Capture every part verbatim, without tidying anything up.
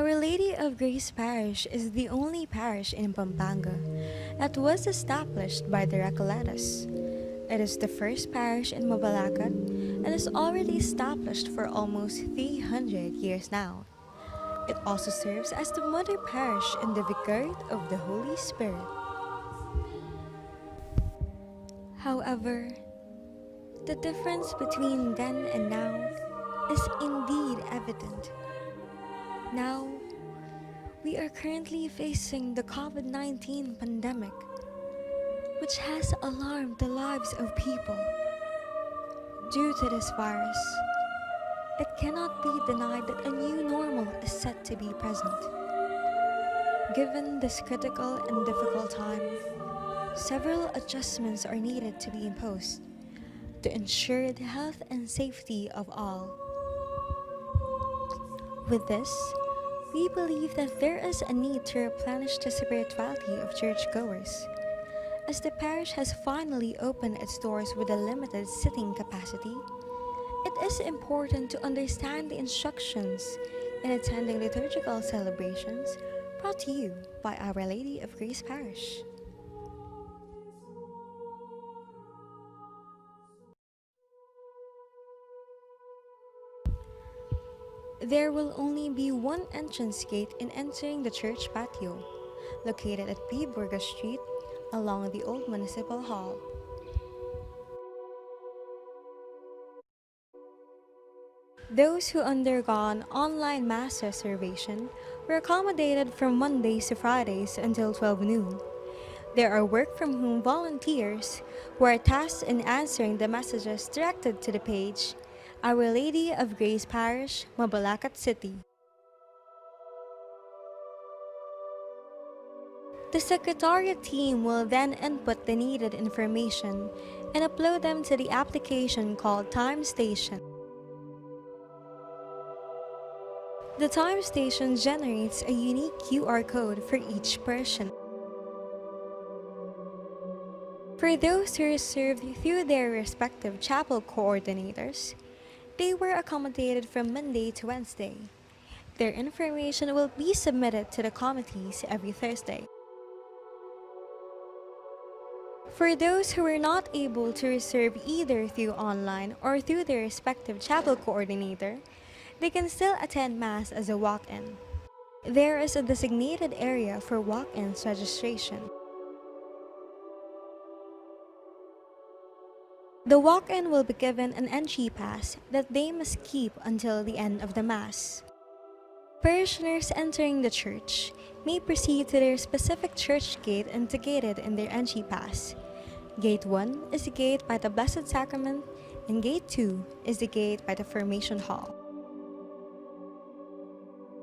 Our Lady of Grace Parish is the only parish in Pampanga that was established by the Recoletas. It is the first parish in Mabalacat and is already established for almost three hundred years now. It also serves as the mother parish in the Vicariate of the Holy Spirit. However, the difference between then and now is indeed evident. Now, we are currently facing the COVID nineteen pandemic, which has alarmed the lives of people. Due to this virus, it cannot be denied that a new normal is set to be present. Given this critical and difficult time, several adjustments are needed to be imposed to ensure the health and safety of all. With this, we believe that there is a need to replenish the spirituality of churchgoers. As the parish has finally opened its doors with a limited sitting capacity, it is important to understand the instructions in attending liturgical celebrations, brought to you by Our Lady of Grace Parish. There will only be one entrance gate in entering the church patio, located at P. Burgos Street, along the old Municipal Hall. Those who undergone online mass reservation were accommodated from Mondays to Fridays until twelve noon. There are work from home volunteers who are tasked in answering the messages directed to the page, Our Lady of Grace Parish, Mabalacat City. The Secretariat team will then input the needed information and upload them to the application called Time Station. The Time Station generates a unique Q R code for each person. For those who reserved through their respective chapel coordinators, they were accommodated from Monday to Wednesday. Their information will be submitted to the committees every Thursday. For those who were not able to reserve either through online or through their respective chapel coordinator, they can still attend Mass as a walk-in. There is a designated area for walk-ins registration. The walk-in will be given an entry pass that they must keep until the end of the Mass. Parishioners entering the church may proceed to their specific church gate indicated in their entry pass. Gate one is the gate by the Blessed Sacrament, and Gate two is the gate by the Formation Hall.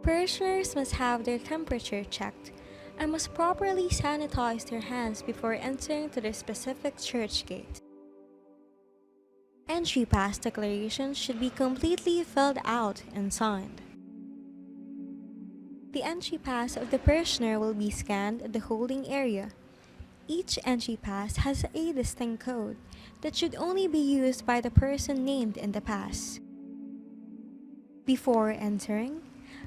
Parishioners must have their temperature checked and must properly sanitize their hands before entering to their specific church gate. Entry pass declarations should be completely filled out and signed. The entry pass of the parishioner will be scanned at the holding area. Each entry pass has a distinct code that should only be used by the person named in the pass. Before entering,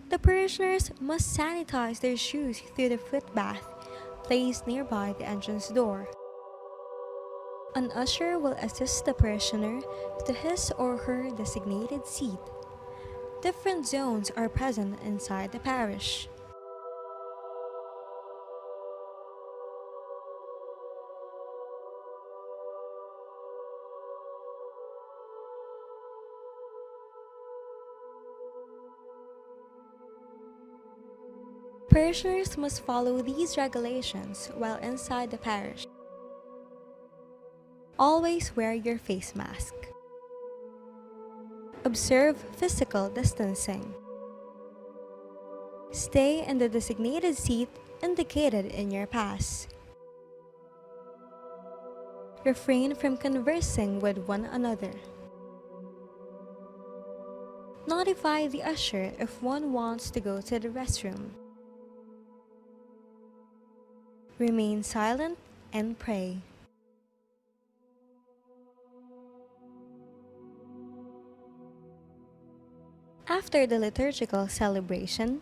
the parishioners must sanitize their shoes through the foot bath placed nearby the entrance door. An usher will assist the parishioner to his or her designated seat. Different zones are present inside the parish. Parishioners must follow these regulations while inside the parish. Always wear your face mask. Observe physical distancing. Stay in the designated seat indicated in your pass. Refrain from conversing with one another. Notify the usher if one wants to go to the restroom. Remain silent and pray. After the liturgical celebration,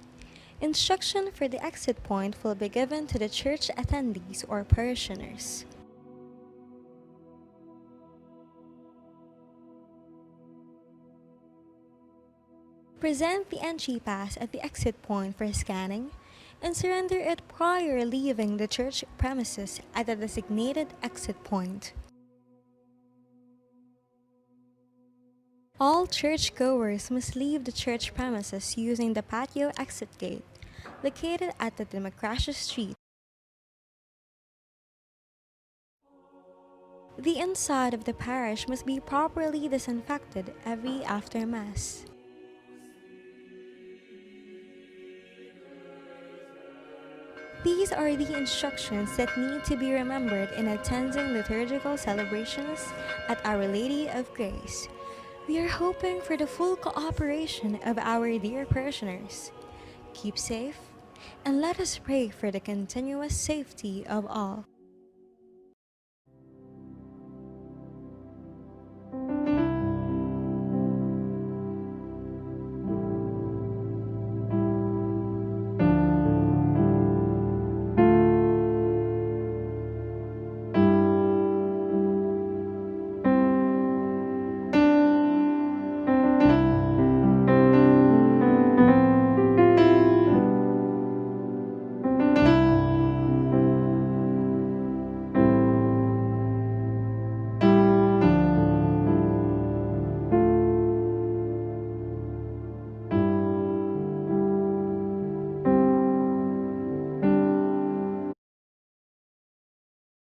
Instruction for the exit point will be given to the church attendees or parishioners. Present the entry pass at the exit point for scanning and surrender it prior leaving the church premises at the designated exit point. All churchgoers must leave the church premises using the patio exit gate, located at the Democracia Street. The inside of the parish must be properly disinfected every after Mass. These are the instructions that need to be remembered in attending liturgical celebrations at Our Lady of Grace. We are hoping for the full cooperation of our dear parishioners. Keep safe, and let us pray for the continuous safety of all.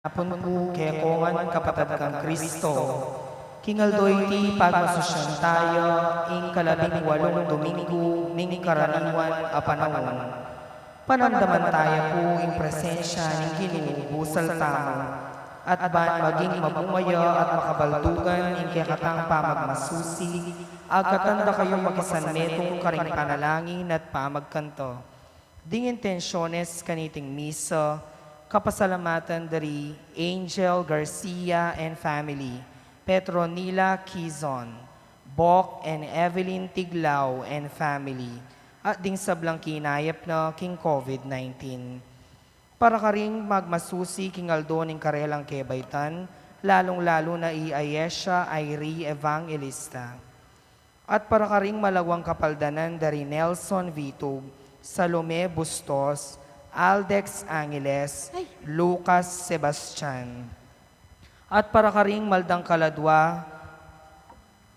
Apun ku kekong kapatad kang Kristo, king aldo iti pagmasusyan taya, ing kalabing walung Domingo ning karaniwan a panaun. Panamdaman taya pu ing presensya ning Ginu busal tamu, at ban maging mabunga ya at makabaldugan ing kekatang pamagmasusi, agkatan da kayu makisanmetung karing panalangin at pamagkanta. Ding intensyones kaniting misa, kapasalamatan da ri Angel Garcia and family, Petronila Quizon, Bok and Evelyn Tiglao and family, at ding sablang kinayap na king COVID nineteen. Para karing magmasusi king aldo ning karelang kebaitan, lalung-lalu na i Ayesha Airi Evangelista. At para karing malawang kapaldanan da ri Nelson Vitug, Salome Bustos, Aldex Angeles, Ay. Lucas Sebastian. At para karing maldang kaladwa,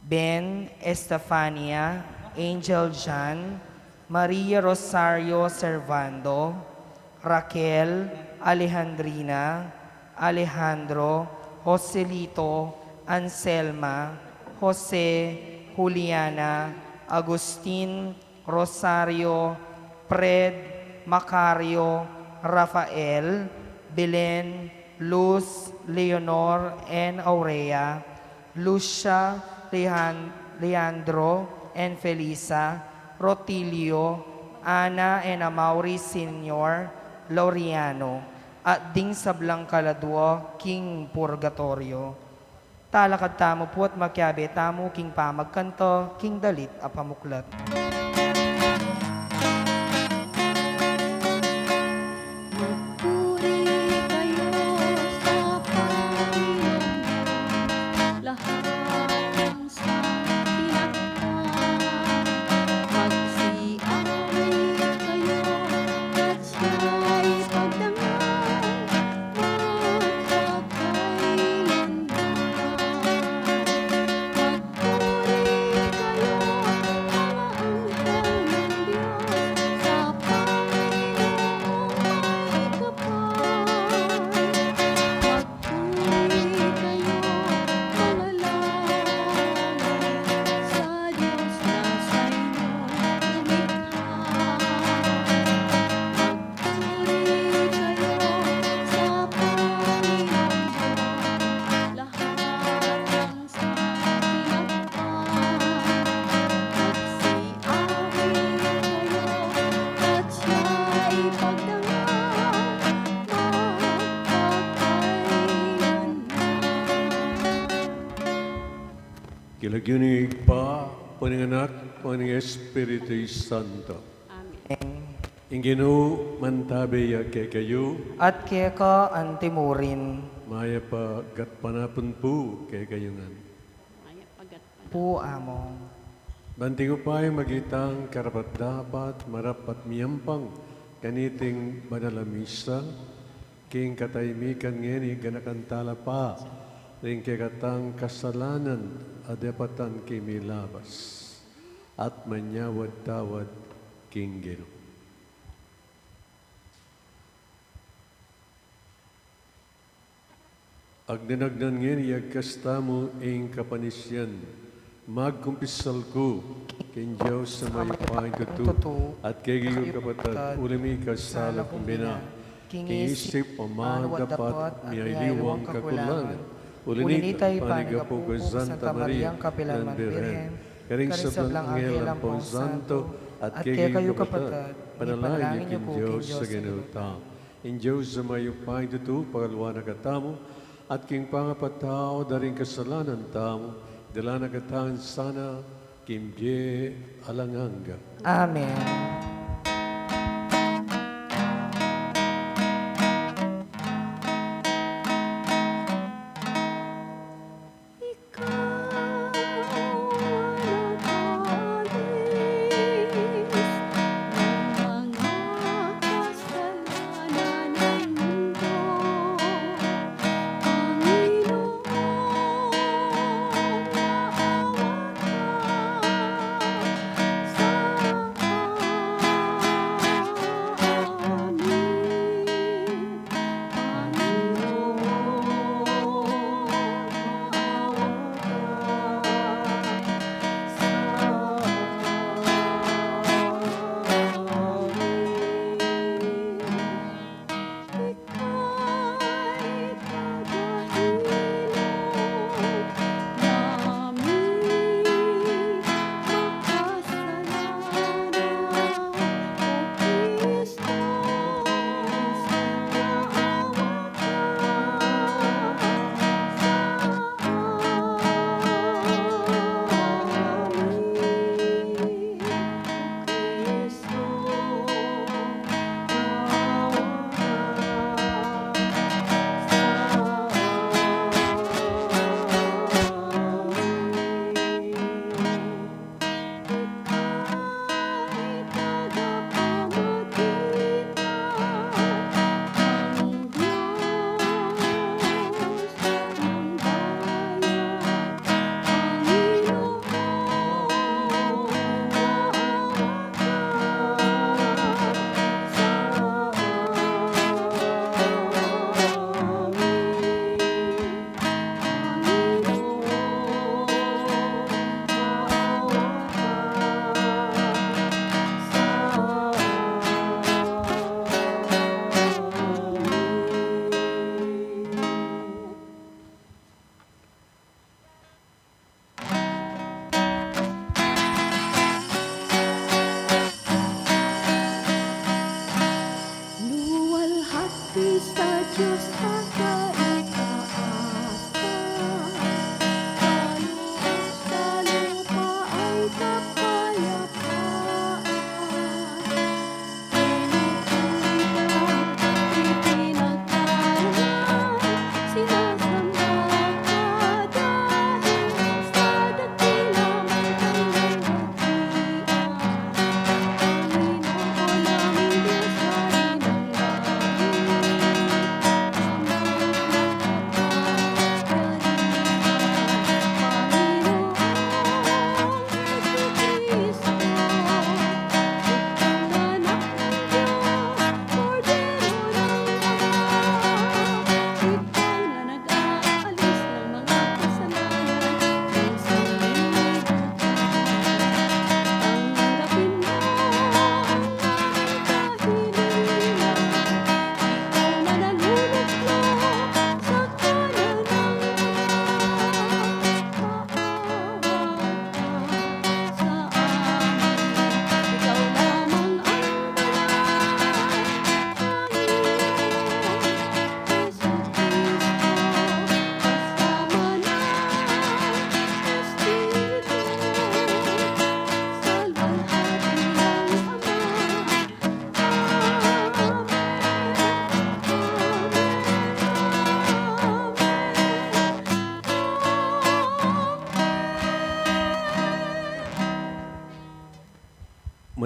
Ben, Estefania, Angel Jan, Maria Rosario Servando, Raquel, Alejandrina, Alejandro, Joselito, Anselma, Jose, Juliana, Agustin, Rosario, Fred, Macario, Rafael, Belen, Luz, Leonor, and Aurea, Lucia, Lehan-, Leandro, and Felisa, Rotilio, Ana, and Amaury Senior, Laureano, at ding sablang kaladwa king purgatorio. Talakad tamu pu at makiabe tamu king pamagkanta king dalit a pamuklat. Magpuri kayu sa Panginoon, lahat ng santi at magsiawit kayu at siya'y pagdangal magpakailanman. Magpuri kayu, mga anghel ng Diyos, sa Panginoong may kapal. Magpuri kayu, mga langit, sa Diyos na sa inyong lumikha. Magpuri kayu sa Panginoong Diyos, lahat ng santi at magsiawit kayu at siya'y pagdangal magpakailanman. King lagyu ning Ibpa, ning Anak, ning Espiritu Santo. Amen. Ing Ginu mantabe ya kekayu. At keka anti murin. Mayap a gatpanapun pu kekayu ngan. Mayap a gatpanapun pu, Among. Banting upaya magitang karapat-dapat, marapat miyampang kaniting banal a misa, king katahimikan ngeni ganakan tala pa ring kekatang kasalanan a dapatan king milabas at manyawad-tawad king Ginu. Agnan-agnan ngeni agkas tamu ing kapanisian. Magkumpisal ku king Dios a mayupayang tutu, at kekayu kapatad, uli mi kasala ku bina king isip, pamanawan, dapat, miyaliwang kakulangan. Uli nita, panigapu ku Santa Maria, kapilan man Birhen, karing sablang anghel ampong santo, at kekayu kapatad, panalangin yu king Dios a Ginu tamu. Ing Dios a mayupayang tutu, pakaluan na katamu, at king pangapatawad da ring kasalanan tamu, dala na katamu sana king bie alang angga. Amen.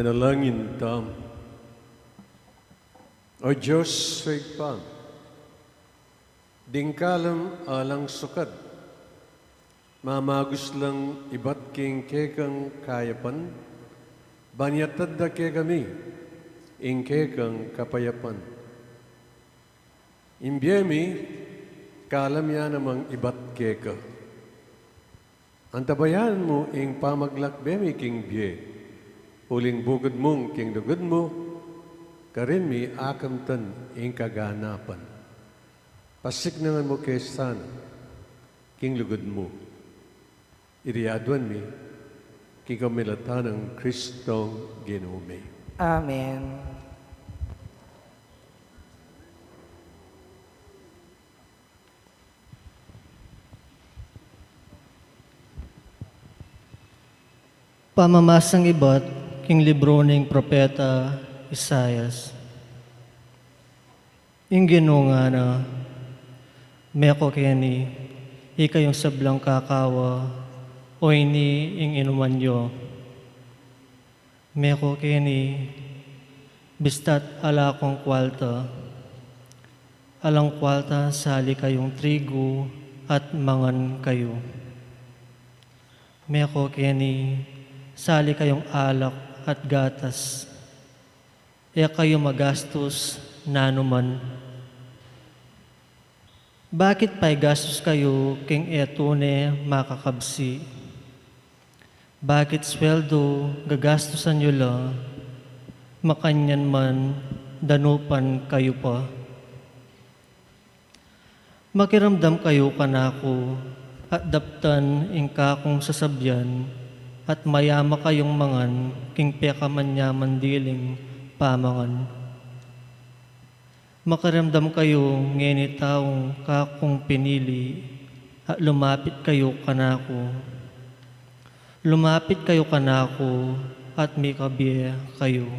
Dalangin tamu. O Dios, Ibpa, ding kalam alang sukad, mamagus lang ibat king kekang kayapan, ban iatad da kekami ing kekang kapayapan. Ing bie mi, kalam ya namang ibat keka. Antabayanan mu ing pamaglakbe mi king bie, uling bukod mung king lugud mu, karin mi akamtan ing kaganapan. Pasiknangan mu ke sana king lugud mu. Iti aduan mi king kapamilatan nang Kristong Ginu mi. Amen. Pamamasang ibat king libru ning propeta Isaias. Ing Ginu ngana, Meku keni, ikayung sablang kakawa, o ini ing inuman yu. Meku keni, bista't ala kung kualta. Alang kualta, sali kayung trigu at mangan kayu. Meku keni, sali kayung alak at gatas. E kayu magastus nanu man. Bakit paigastus kayu king e tune makakabsi? Bakit sweldu gagastusan yu la, makanyan man danupan kayu pa? Makiramdam kayu kanaku, at daptan ing kakung sasabyan, at mayama kayung mangan king pekamanyaman diling pamangan. Makiramdam kayu ngeni, taung kakung pinili, at lumapit kayu kanaku. Lumapit kayu kanaku, at mikabie kayu.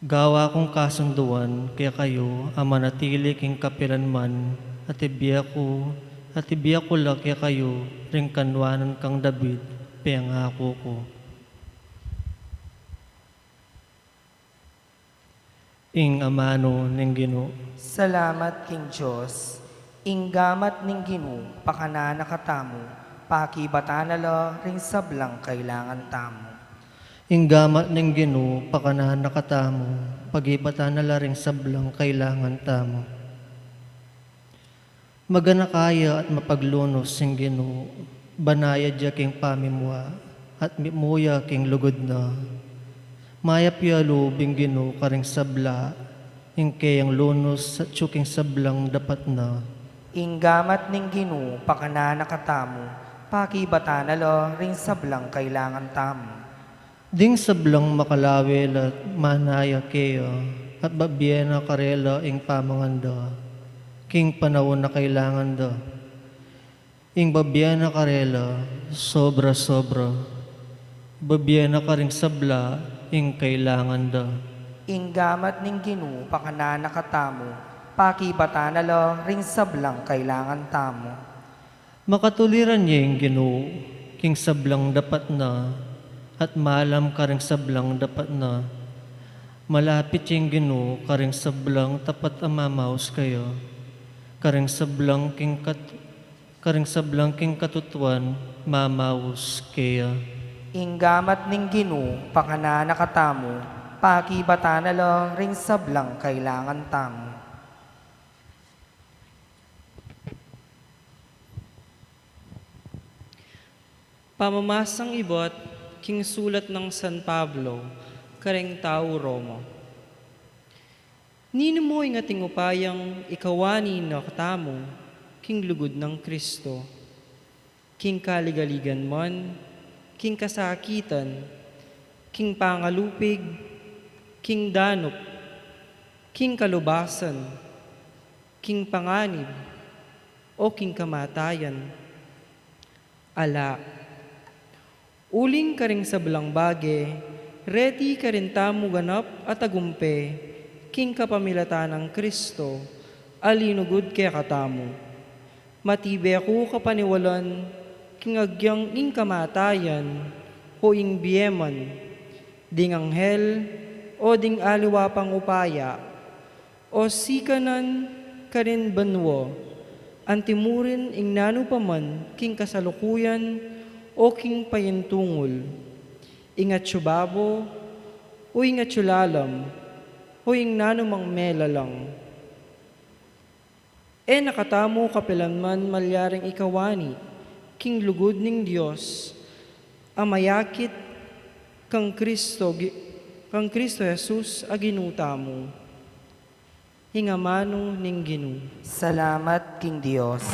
Gawa kung kasunduan kekayu a manatili king kapilan man, at ibie ku, at ibie ku la kekayu ring kanwanan kang David, pengaku ku. Ing amanu ning Ginu. Salamat king Dios. Ing gamat ning Ginu pakanan na katamu, pakibatan na la ring sablang kailangan tamu. Ing gamat ning Ginu pakanan na katamu, pagibatan na la ring sablang kailangan tamu. Maganaka ya at mapaglunus ing Ginu, banayad ya king pamimua, at mitmu ya king lugud na. Mayap ya lub ing Ginu karing sabla, ing keyang lunus atyu king sablang dapat na. Ing gamat ning Ginu pakanan na katamu, pakibatan na la ring sablang kailangan tamu. Ding sablang makalawe la't mana ya keya, at babie na karela ing pamangan da king panaun a kailangan da. Ing babie na karela, sobra-sobra. Babie na karing sabla ing kailangan da. Ing gamat ning Ginu pakanan na katamu, pakibatan na la ring sablang kailangan tamu. Makatuliran ya ing Ginu king sablang dapat na, at malam karing sablang dapat na. Malapit ya ing Ginu karing sablang tapat a mamaus keya, karing sablang king kat-, karing sablang king katutuan mamaus keya. Ing gamat ning Ginu pakanan na katamu, pakibatan na la ring sablang kailangan tamu. Pamamasang ibat king sulat nang San Pablo kareng tau Roma. Ninu mu ing ating upayang ikawani na katamu king lugud nang Kristo? King kaligaligan man, king kasakitan, king pangalupig, king danup, king kalubasan, king panganib, o king kamatayan? Ala. Uling karing sablang bage, reti karin tamu ganap a tagumpe, king kapamilatan nang Kristo, a linugud kekatamu. Matibe ku kapaniwalan, king agyang ing kamatayan, o ing bie man, ding anghel, o ding aliwa pang upaya, o sikanan karin banua, antimurin ing nanu pa man king kasalukuyan o king payintungul, ing atyu babo, o ing atyu lalam, o ing nanumang melalang. E na katamu kapilan man malyaring ikawani king lugud ning Dios a mayakit kang Kristo, Gi-, kang Kristo Jesus a Ginu tamu. Ing amanu ning Ginu. Salamat king Dios.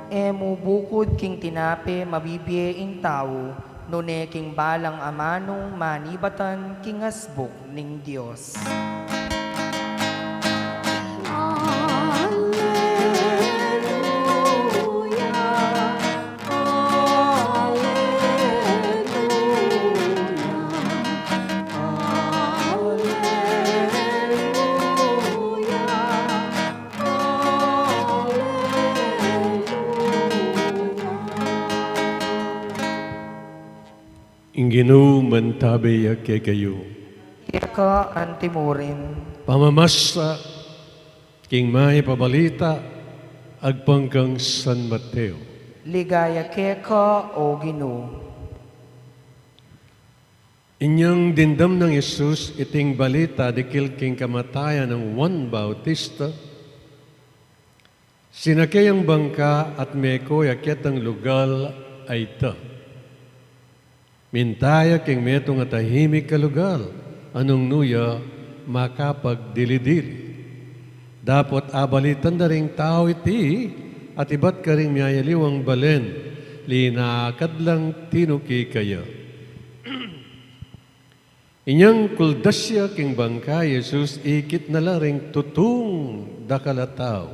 E mu bukud king tinape mabibie ing tau, nune king balang amanung manibatan king asbuk ning Dios. Ing Ginu mantabe ya kekayu. Keka antimurin. Pamamasa king Mayap a Balita agpang kang San Mateo. Ligaya keka, o Ginu. Inyang dimdam nang Jesus iting balita dikil king kamatayan nang Juan Bautista, sinake yang bangka at meko ya ketang lugal a ita. Minta ya king metung a tahimik a lugal, a nung nu ya makapagdili-dili. Dapot abalitan da ring tau iti, at ibat karing miyayaliwang balen, linakad lang tinuki kaya. Inyang kuldas ya king bangka i Jesus, ikit na la ring tutung dakal a tau.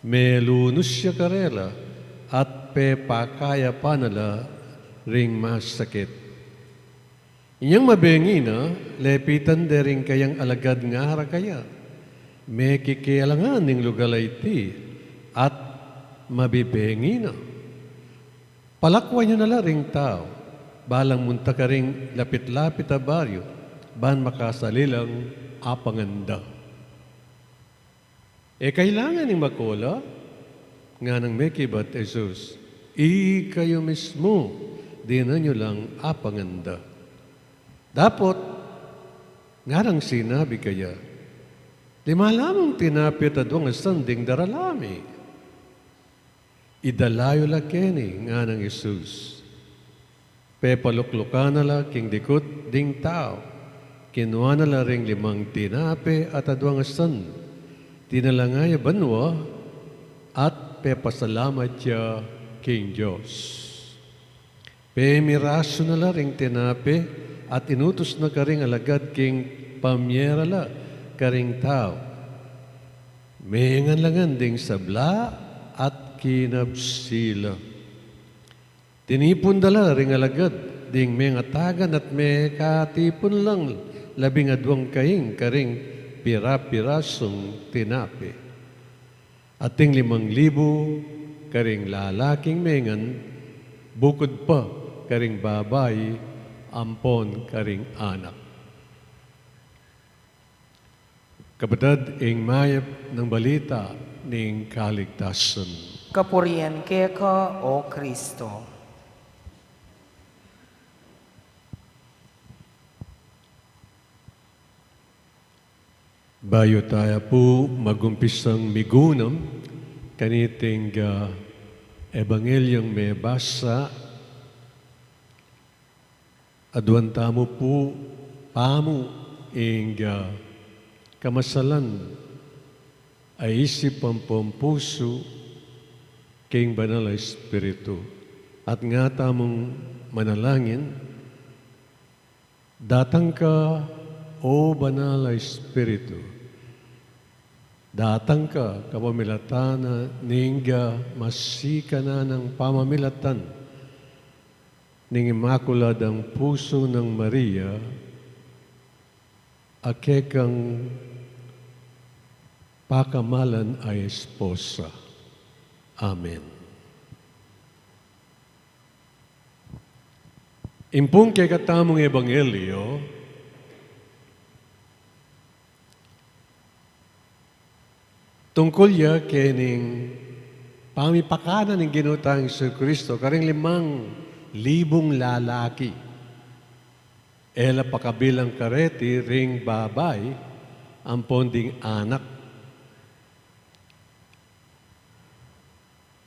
Melunus ya karela at pepakayapan na la ring masakit. Inyang mabengi na, lepitan de ring kayang alagad ngara kaya, "Mekikelangan ing lugal a iti at mabibengi na. Palakwan yu na la ring tau, balang munta karing lapit-lapit a baryu, ban makasali lang apangan da." "E kailangan ing makola," nganang mekibat Jesus, "ikayu mismu dinan yu lang apangan da." Dapot ngarang sinabi kaya, "Lima lamang tinape at adwang asan ding darala mi." "Idala yu la keni," nganang Jesus. Pepaluklukan na la king dikut ding tau, kinua na la ring limang tinape at adwang asan, tinalanga ya banua, at pepasalamat ya king Dios. Pemirasu na la ring tinape at inutus na karing alagad king pamiera la karing tau. Mengan la ngan ding sabla at kinabsi la. Tinipun da la ring alagad ding mengatagan at mekatipun lang labing adwang kaing karing pira-pirasung tinape. Ating limang libu karing lalaking mengan, bukud pa karing babai ampon karing anak. Kapatad, ing mayap nang balita ning kaligtasan. Kapurian keka, o Kristo. Bayu taya pu magumpisang migunam kaniting, ah, ebangelyung mebasa, aduan tamu pu pamu ing, ah, kamasalan a isip ampong pusu king Banal a Espiritu. At nga tamung manalangin, "Datang ka, O Banal a Espiritu, Datang ka kapamilatan na ning masikan nang pamamilatan ning Imakuladang Pusu nang Maria, a kekang pakamalan a esposa. Amen. Ing pung kekatamung ebanghelyo, tungkul ya kening pamipakanan ning Ginu tang Jesucristo karing limang libung lalaki. E la pakabilang kareti ring babai ampon ding anak.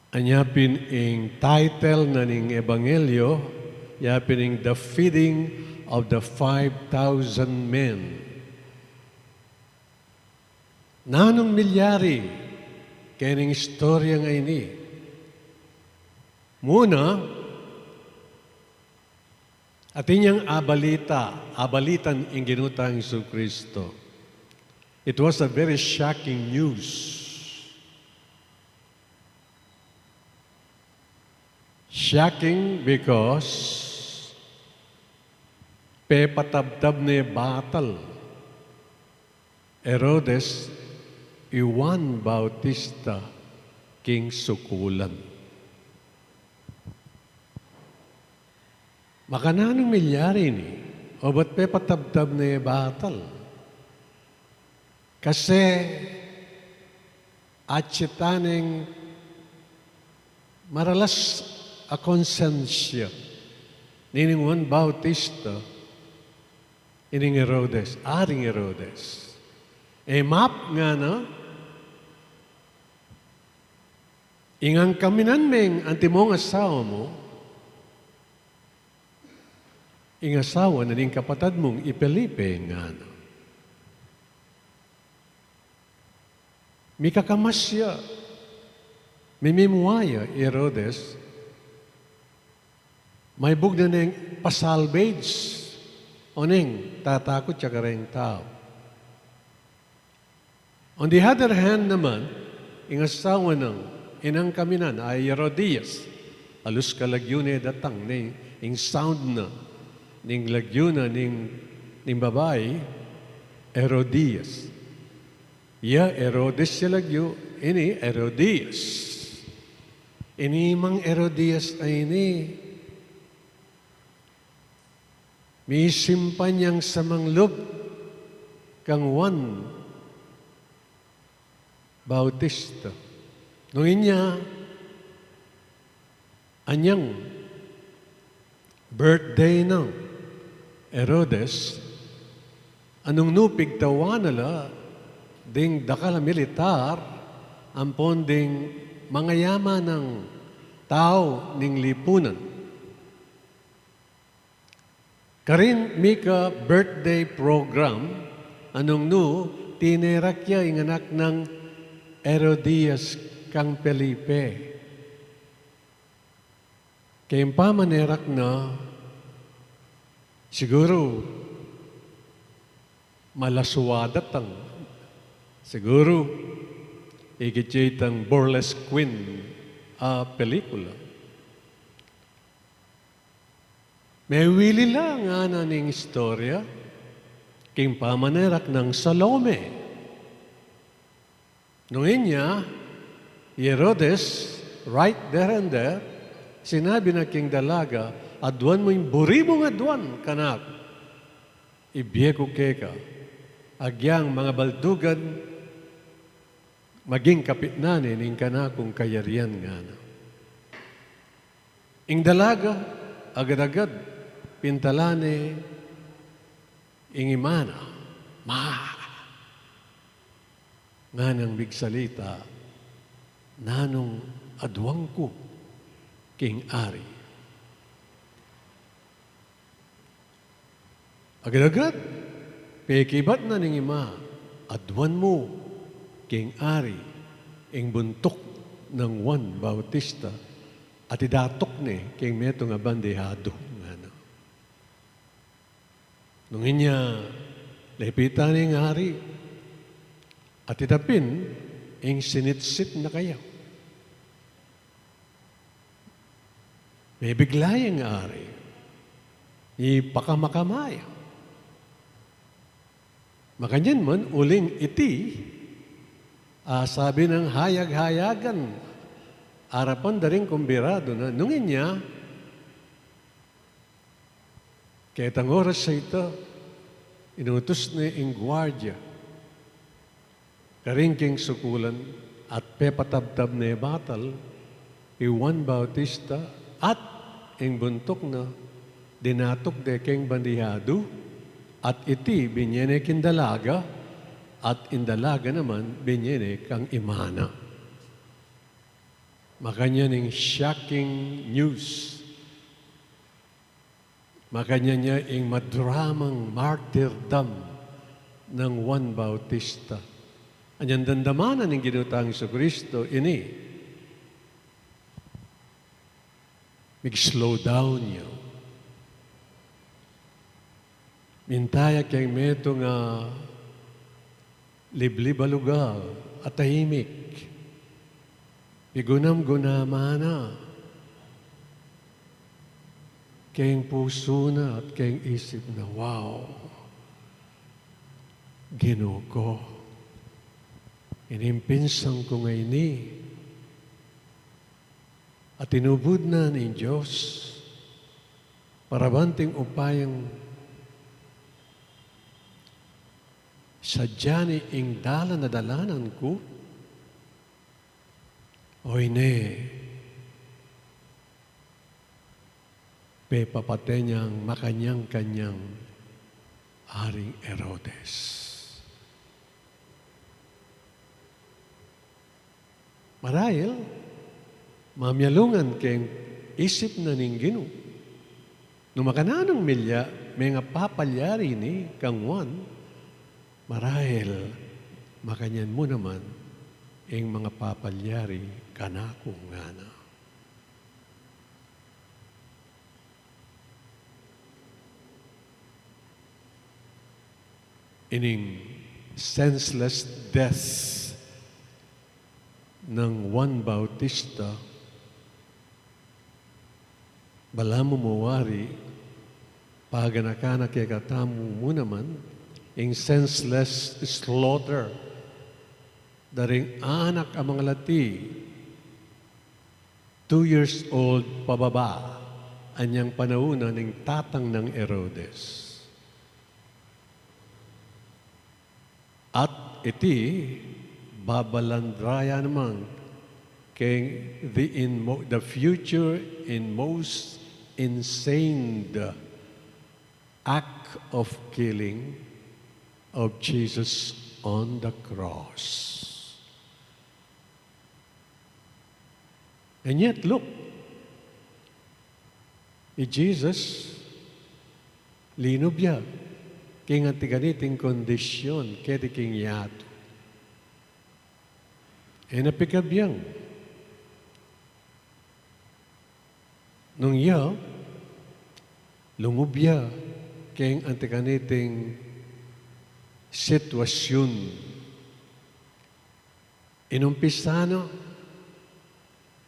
Anya pin ing title na ning ebanghelyo, ya pin ing The Feeding of the Five Thousand Men. Nanung milyari kening istorya a ini? Muna, atin yang abalita, abalitan ing Ginu tang Jesucristo. It was a very shocking news. Shocking because pepatabtab ne batal Herodes i Juan Bautista king sukulan. Makananung milyari ini, o bat pepatabtab ne batal? Kasi atsi ta neng maralas a konsensya nining Juan Bautista, ining Herodes, Aring Herodes. E map ngana, ing angkaminan meng antimong asawa mu, ing asawa na ning kapatad mung i Felipe, ngana. Mikakamas ya, mimimua ya i Herodes, maibug na neng pa-salvage, oneng tatakut ya kareng tau. On the other hand naman, ing asawa nang, ing angkaminan a i Herodias, alus kalagyu ne datang ne, ing sound na ning lagyu na ning, ning babai, Herodias. Ya Herodes ya lagyu, ini Herodias. Ini mang Herodias a ini, misimpan yang samanglub kang Juan Bautista. Nung inya, anyang birthday nang Herodes, nung nu pigtawan na la ding dakal a militar ampon ding mangayaman a tau ning lipunan. Karin mika birthday program, nung nu tinerak ya ing anak nang Herodias kang Felipe. Keng pamanerak na, siguru, malaswa datang. Siguru, ikit ya itang Burlesque Queen a pelikula. Mewili la ngana ning istorya king pamanerak nang Salome. Nung inya, i Herodes, right there and there, sinabi na king dalaga, "Aduan mu ing buri mung aduan kanaku. Ibie ku keka, agyang mangabaldugan, maging kapitnan ne ning kanakung kayarian," ngana. Ing dalaga, agad-agad, pintalan ne ing ima na. "Ma," nganang migsalita, "nanung aduan ku king ari?" Agad-agad, pekibat na ning ima, "Aduan mu king ari ing buntuk nang Juan Bautista, at idatuk ne king metung a bandihado," ngana. Nung inya, lepitan ne ing ari, At ita pin, ing sinitsit na kaya. Mebigla yang ari, ipakamakama ya. Makanyan man, uling iti, a, sabi nang hayag-hayagan, arapan da ring kumbidadu na, nung inya, ketang oras a ita, inutus ne ing guardia karing king sukulan at pepatabtab ne batal i Juan Bautista, at ing buntuk na dinatuk de keng bandihadu, at iti binye ne king dalaga, at ing dalaga naman binye ne kang ima na. Makanyan ing shocking news. Makanyan ya ing madramang martirdam nang Juan Bautista. Anyang damdaman na ning Ginu tang Jesucristo ini, mig-slow down ya. Minta ya keng metung a liblib a lugal a tahimik. Pigunam-gunaman na keng pusu na at keng isip na, "Wow, Ginu ku, ining pinsang ku ngeni, atinubud na ning Dios para banting upayang sadya ne ing dalan a dalanan ku, o ine, pepapate nang makanyan-kanyan Aring Herodes." Marahil, mamialungan keng isip na ning Ginu. Nung makananu nang milya, mengapapalyari ini kang Juan, marahil makanyan mu naman ing mangapapalyari kanaku, ngana. Ining senseless death nang Juan Bautista, balamu mu wari, paganakan na kekatamu mu naman ing senseless slaughter da ring anak a mangalati, two years old pababa, anyang panaun na ning tatang nang Herodes. At iti, babalandra ya naman keng the inmo-, the future and most insane act of killing of Jesus on the cross. And yet, look, i Jesus, linub ya king anti kaniting kondisyon keti king yatu. E na pikabiang. Nung ya, lungub ya keng anti kaniting sitwasyun. Inumpisa na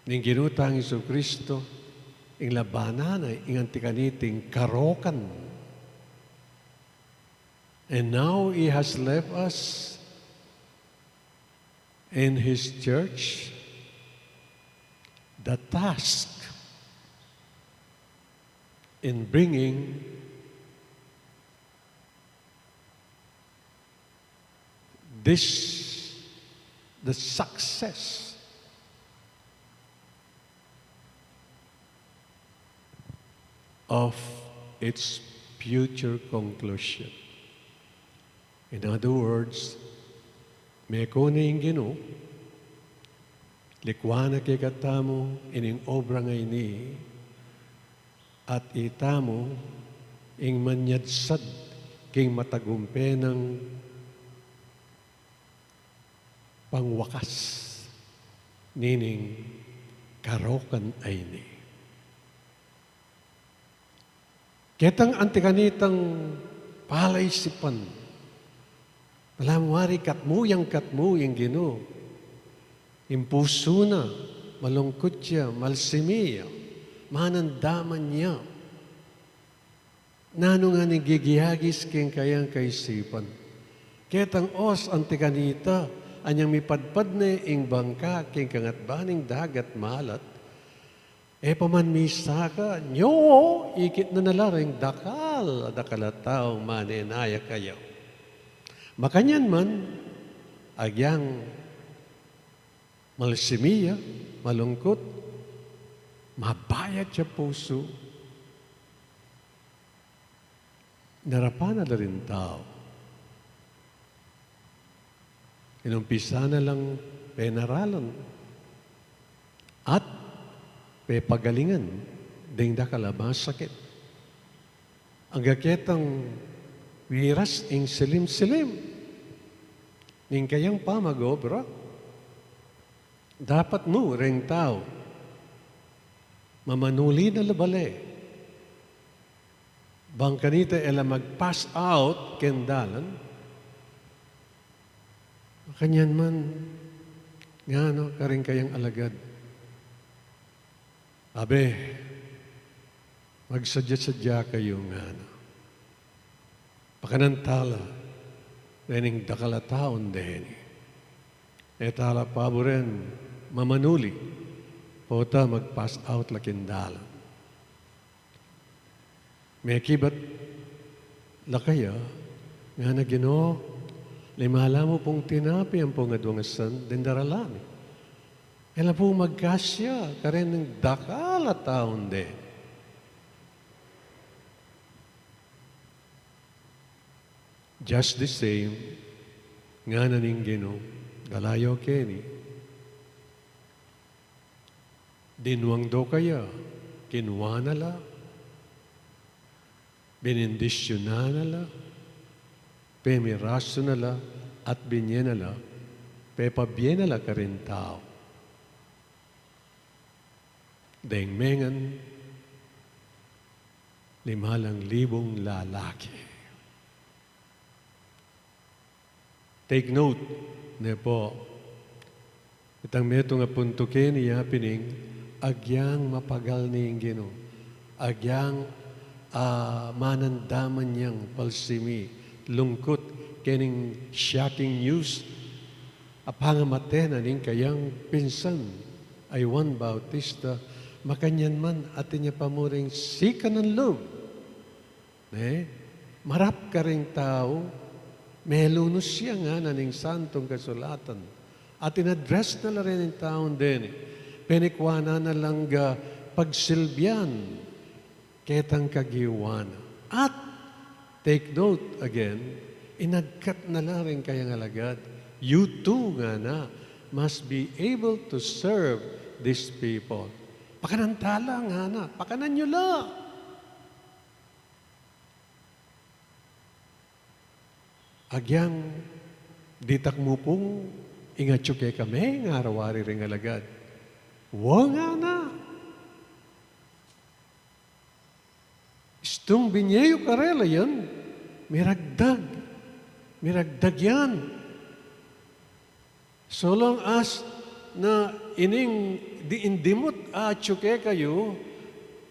ning Ginu tang Jesucristo ing labanan na ing anti kaniting karokan. And now he has left us in his church the task in bringing this, the success of its future conclusion. In other words, meku ne ing Ginu, likuan na kekatamu ining obra ngeni, at itamu ing manyadsad king matagumpe nang pangwakas nining karokan a ini. Ketang anti kanitang palaisipan Ala mu wari katmu yang katmu ing Ginu. Ing pusu na, malungkut ya, malsimi ya, manandaman ya. Nanu ngan ing gigiagis king kayang kaisipan? Ketang os anti kanita, anyang mipadpad ne ing bangka king kangatba ning dagat malat, e pa man misaka, nyo, ikit na na la ring dakal, dakal a taung manenaya kaya. Makanyan man, agyang malsimi ya, malungkut, mabayat ya pusu, narapan na la ring tau. Inumpisa na lang penaralan at pepagalingan ding dakal a masakit. Angga ketang wiras ing silim-silim ning kayang pamag-obra. Dapat mu reng tau mamanuli na la bale. Bang kanita e la mag-pass out keng dalan, makanyan man, ngana karing kayang alagad, abe, magsadya-sadya kayu, ngana. Pakanan tala rening dakal a taung deni. E tala paburen mamanuli, pota mag-pass out la king dalan. Mekibat la kaya, ngana, Ginu, lima la mu pung tinape ampong adwang asan ding darala mi. E la pu magkasya karening dakal a taung deni. Just the same, ngana ning Ginu, dala yu keni. Dinwang do kaya, kinwa na la, binindisyunan na la, pemirasu na la, at binye na la, pepabie na la karing tau. Deng mengan, lima lang libung lalaki. Take note ne pu, itang metung a puntu keni ya pin ing agyang mapagal ne ing Ginu, agyang, ah, manandaman yang palsimi, lungkut, kening shocking news a pangamate na ning kayang pinsan a i Juan Bautista. Makanyan man, atin ya pa mu ring sikanan lub. Ne? Marap karing tau, melunus ya, ngana ning Santung Kasulatan. At in-address na la rin ing taung deni, penikuanan na lang, ah, pagsilbian ketang kagiwan na. At, take note again, inagkat na la ring kayang alagad, "You too," ngana, "must be able to serve these people." Pakanan tala, ngana, pakanan yu la. Agyang ditak mu pung ingatyu kekami, ngara wari ring alagad. Wa, ngana. Istung binye yu karela yan, miragdag. Miragdag yan. So long as na ining di-, ing dimut a atyu kekayu,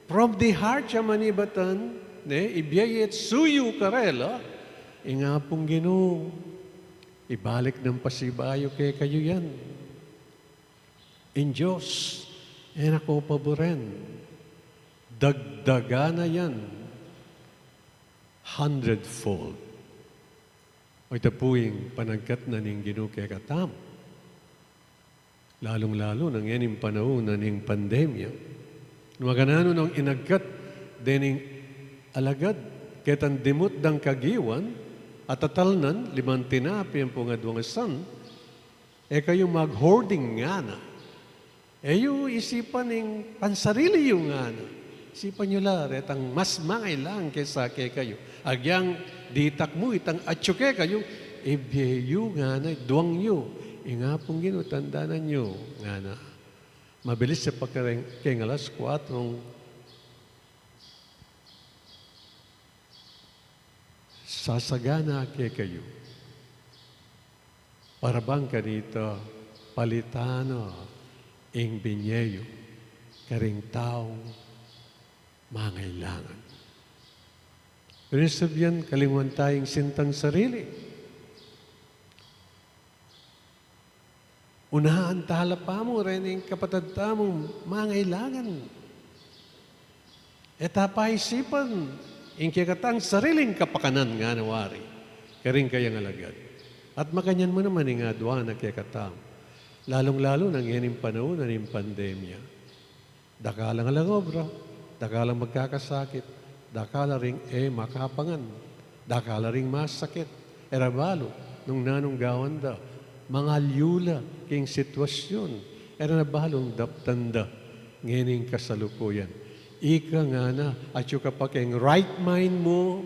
from the heart ya manibatan, ne, ibie ye suyu karela, ing Apung Ginu, ibalik nang pasibayu kekayu yan. Ing Dios, e na ko paburen, dagdagan na yan hundredfold. O, ita pu ing panagkat na ning Ginu kekatamu. Lalung-lalu na ngening panaun na ning pandemya. Makananu nong inagkat dening alagad ketang dimut dang kagiwan, atatal nan limang tinape ampong adwang asan, e kayu mag-hoarding ngana. E yu isipan ing pansarili yu ngana. Isipan yu la retang mas mangailangan kesa kekayu. Agyang ditak mu itang atyu kekayu, ibie yu ngana, iduang yu. Ing Apung Ginu, tandanan yu ngana. Mabilis ya pa kareng, keng alas kuatrong sasagana kekayu Para bang kanita, palitan na ing binye yu karing taung mangailangan. Pero nung sabian, kalinguan ta ing sintang sarili. Unahan tala pa mu rin ing kapatad tamung mangailangan. E ta paisipan ing kekatang sariling kapakanan ngana wari karing kayang alagad. At makanyan mu naman ing adwan na kekatamu, lalung-lalu na ngening panaun na ning pandemya. Dakal ang alang obra, dakal ang magkakasakit, dakal a ring e makapangan, dakal a ring masakit. E ra balu nung nanung gawan da, mangalyula king sitwasyun. E ra na balung daptan da ngening kasalukuyan. Ika ngana, atyu ka pa king right mind mu,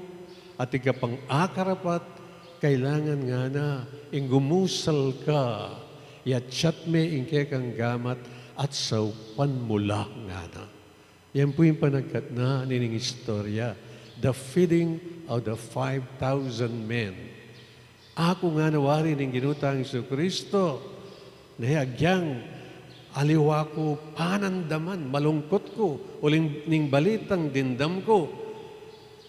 at ika pang akarapat, kailangan ngana ing gumusal ka, yatsat me ing kekang gamat at saupan mu la ngana. Yan pu ing panagkat na nining istorya, the feeding of the five thousand men. Aku ngana wari ning Ginu tang Jesucristo, ne agyang aliwa ku panandaman, malungkut ku uling ning balitang dimdam ku.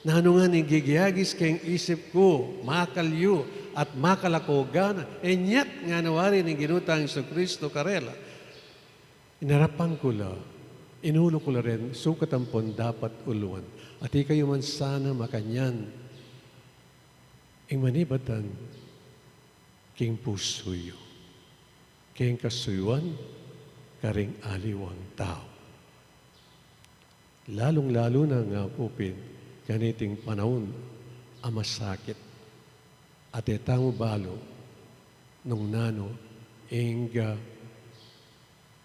Nanu ngan ing gigiagis king isip ku, makalyu at makalakugan, and yet ngana wari ning Ginu tang Jesucristo karela, inarapan ku la, inulu ku la rin sukat ampon dapat uluan. At ikayu man sana makanyan ing manibatan king pusu yu, king kasuyuan karing aliwang tau. Lalung-lalu na nga ku pin kaniting panaun a masakit. At e tamu balu nung nanu ing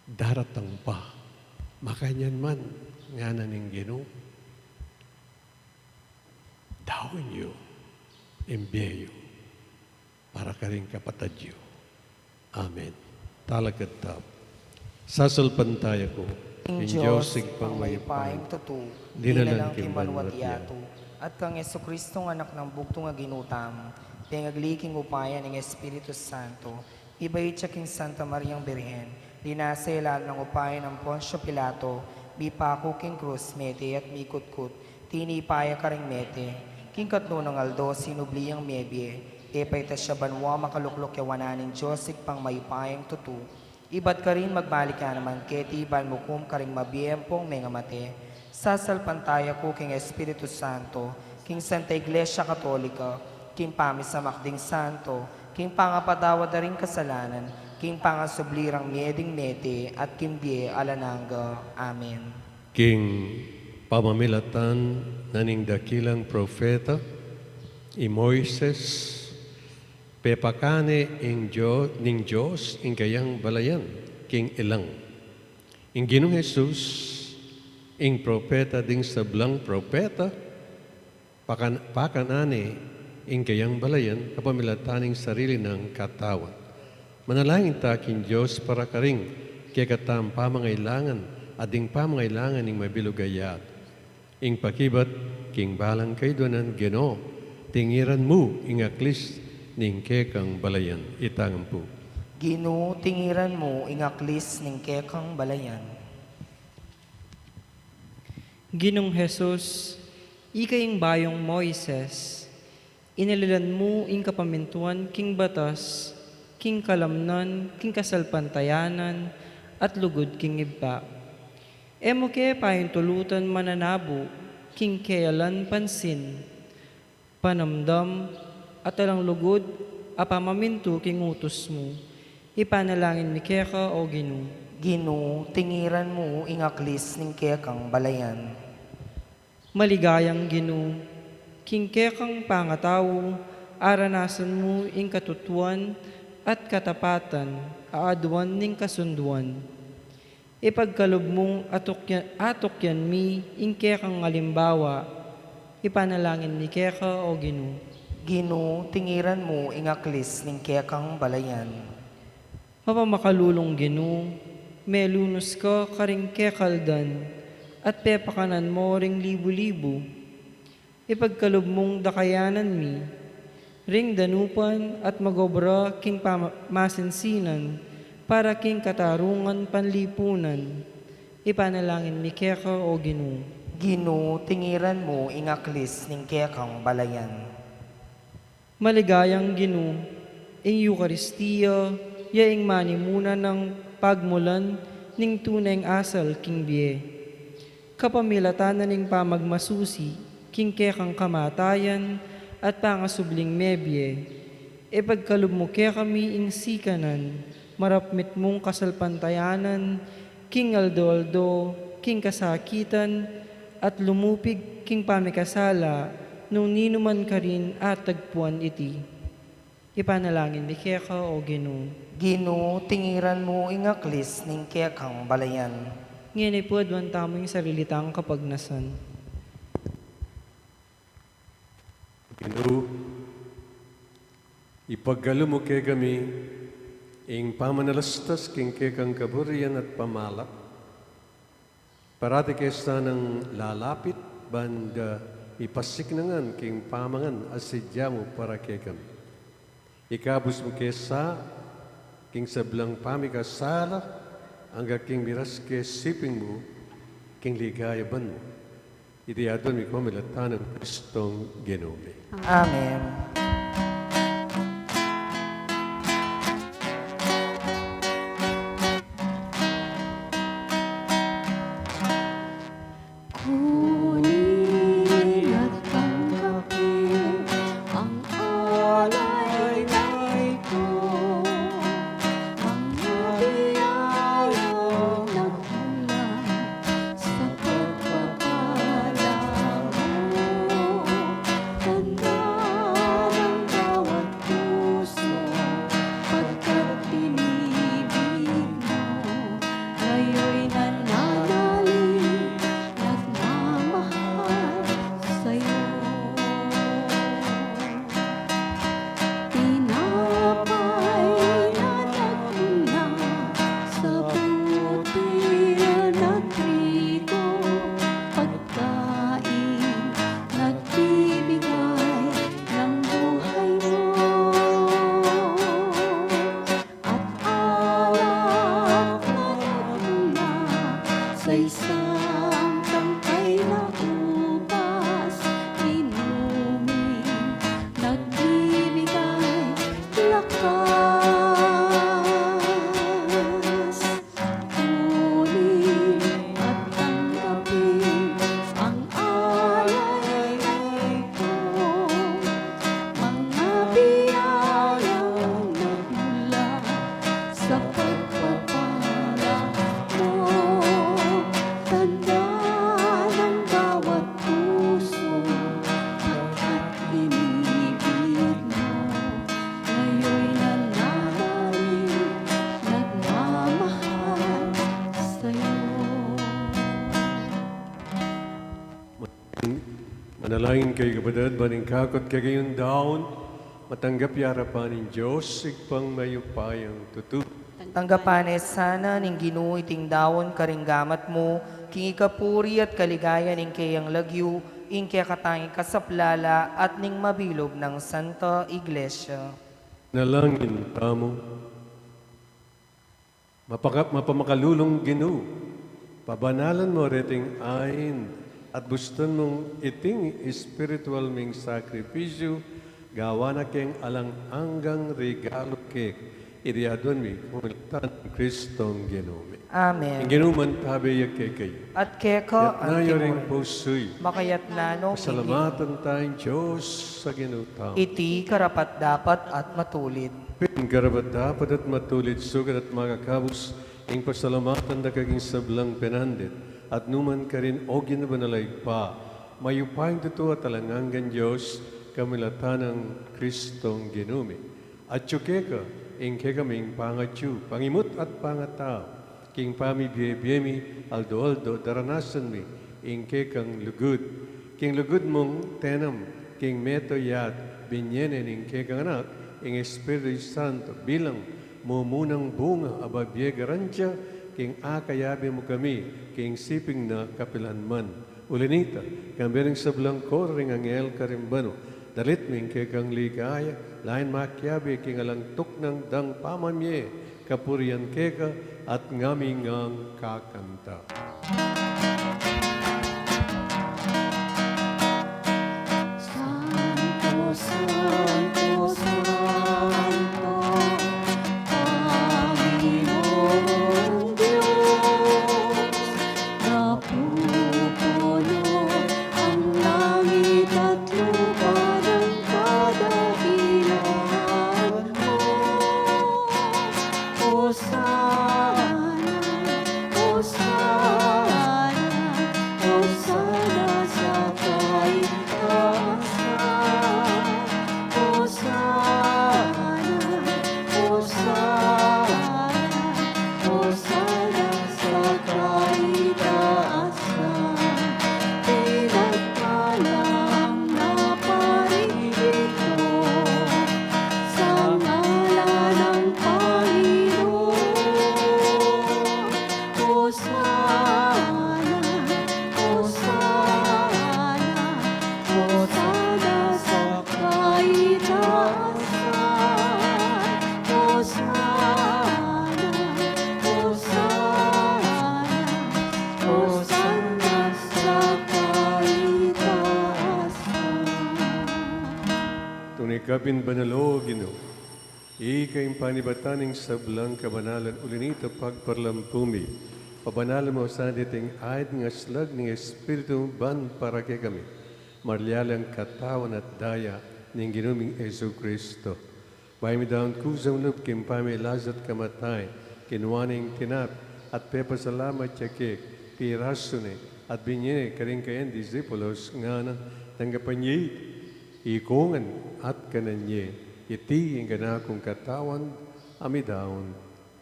daratang pa. Makanyan man, ngana ning Ginu, daun yu ing bie yu para karing kapatad yu. Amen. Talakad tamu. Sasalpantaya ku ing Dios, Ibpang mayupayang tutu, linalang king banwa't yatu, at kang Jesucristo, anak nang bugtung a Ginu tamu, pengagli king upaya ning Espiritu Santo, mibait ya king Santa Mariang Birhen, linasa ya lalam ning upaya nang Poncio Pilato, mipaku king krus, mete at mikutkut, tinipa ya karing mete, king katlu nang aldo sinubli yang mebie, pepaitas ya banwa, makalukluk ya wanan ning Dios Ibpang mayupayang tutu. Ibat karin magbalik ya naman keti ban mukum karing mabie ampong mengamate. Sasalpantaya ku king Espiritu Santo, king Santa Iglesia Katolika, king pamisamak ding santo, king pangapatawad da ring kasalanan, king pangasubli rang mie ding mete, at king bie alang angga. Amen. King pamamilatan na ning dakilang propeta, i Moises, pepakane ing Dio-, ning Dios ing kayang balayan king ilang. Ing Ginung Jesus, ing propeta ding sablang propeta, pakan-, pakanane ing kayang balayan kapamilatan ning sarili nang katawan. Manalangin ta king Dios para karing kekatang pamangailangan at ding pamangailangan ning mabilug a yatu. Ing pakibat king balang kayduanan, Ginu, tingiran mu ing aklis ning kekang balayan. Itang ampu. Ginu, tingiran mu ing aklis ning kekang balayan. Ginung Jesus, ika ing bayung Moises, inilalan mu ing kapamintuan king batas, king kalamnan, king kasalpantayanan, at lugud king Ibpa. E mu ke paintulutan mananabu king keyalan pansin, panamdam, at alang lugud a pamamintu king utus mu. Ipanalangin mi keka, O Ginu. Ginu, tingiran mu ing aklis ning kekang balayan. Maligayang Ginu, king kekang pangatau, aranasan mu ing katutuan at katapatan a aduan ning kasunduan. Ipagkalub mung atukya-, atukyan mi ing kekang alimbawa. Ipanalangin mi keka, O Ginu. Ginu, tingiran mu ing aklis ning kekang balayan. Mapamakalulung Ginu, melunus ka karing kekaldan, at pepakanan mu ring libu-libu. Ipagkalub mung dakayanan mi, ring danupan at mag-obra king pama-, masinsinan para king katarungan panlipunan. Ipanalangin mi keka, O Ginu. Ginu, tingiran mu ing aklis ning kekang balayan. Maligayang Ginu, ing Eukaristia ya ing manimuna nang pagmulan ning tuneng asal king bie. Kapamilatan na ning pamagmasusi king kekang kamatayan at pangasubling mebie, ipagkalub mu kekami ing sikanan marapmit mung kasalpantayanan king aldo-aldo, king kasakitan, at lumupig king pamikasala nung ninuman karin atagpuan iti. Ipanalangin mi keka, O Ginu. Ginu, tingiran mu ing aklis ning kekang balayan. Ngeni pu, aduan tamu ing sarili tang kapagnasan. Ginu, ipagkalub mu kekami ing pamanalastas king kekang kaburian at pamalat. Parati ke sanang lalapit ban da ipasiknangan king pamangan a sadya mu para kekami. Ikabus mu ke sa king sablang pamikasala, angga king miras ke siping mu king ligaya ban mu. Iti aduan mi pamilatan nang Kristong Ginu mi. Amen. Kunin at tanggapin ang alay na ito, ang biyayang nagmula sa pagpapala mo. Tanda ng bawat puso, pagkat inibig mo, ngayo'y nananalig, nagmamahal sa'yo. Tinapay na nagmula sa butil na trigo, pagkain nagbibigay ng buhay mo, at alak na nagmula sa isang tangkay na ubas, inumin nagbibigay lakas. Kunin at tanggapin ang alay na ito, mga biyayang nagmula sa pagpapala mo. Tanda ng bawat puso, pagkat inibig mo, ngayo'y nananalig, nagmamahal sa'yo. Manalangin kayu, kapatad, ban ing kakut kekayung daun matanggap ya arapan ning Dios, Ibpang mayupayang tutu. Tanggapan na sana ning Ginu iting daun karing gamat mu, king ikapuri at kaligayan ning keyang lagyu, ing kekatang ikasaplala at ning mabilug nang Santa Iglesia. Manalangin tamu. Mapaka-, mapamakalulung Ginu, pabanalan mu reting ain at bustan mung iting espiritual ming sakripisyu, gawan na keng alang anggang regalu keka. Iti aduan mi pamilatan nang Kristong Ginu mi. Amen. Ing Ginu mantabe ya kekayu. At keka antimurin. Iyatas yu ring pusu yu. Makayatna no keni. Pasalamatan taya ing Dios a Ginu tamu. Iti karapat-dapat at matulid. Pin karapat-dapat at matulid, sukat at makakabus ing pasalamatan da ka king sablang penandit at nukarin man, O Ginu banal a Ibpa, mayupayang tutu at alang anggang Dios, kamilatan nang Kristong Ginu mi. Atyu keka ing kekaming pangatyu, pangimut at pangatau, king pamibie-bie mi aldo-aldo daranasan mi ing kekang lugud. King lugud mung tenam king meto ya at binie ne ning kekang Anak, ing Espiritu Santo, bilang mumunang bunga a babie garantia king akayabe mu kami king siping na kapilan man. Uli nita, kambe ning sablang koro ring anghel karin banua, Dalit mi ing kekang ligaya, lain makiabe king alang tuknang dang pamamie, kapurian keka at ngami ngang kakanta. Santo, santo, santo, Panginoong Diyos, napupuno ang langit at lupa ng kadakilaan mo. Hosana, Hosana, Hosana sa kaitaasan. Hosana, Hosana, Hosana sa kaitaasan. Pinagpala ang naparirito sa ngalan ng Panginoon. Hosana, Hosana, Hosana sa kaitaasan. Hosana, Hosana, Hosana sa kaitaasan. Tune ka pin banal, O Ginu, ika ing panibatan ning sablang kabanalan, uli na nita pagparalampu mi, pabanalan mu sana diting aid ning aslag ning Espiritu mu ban para kekami marlialang katawan at daya ning Ginu ming Jesucristo. Bayu mi daun kusang lub king pamilasa at kamatayan, kinua ne ing tinape at pepasalamat ya keka, pirasu ne at binie ne karing kayang disipulos, ngana, tanggapan ye iti, ikongan at kanan ye, iti ing kanakung katawan a midaun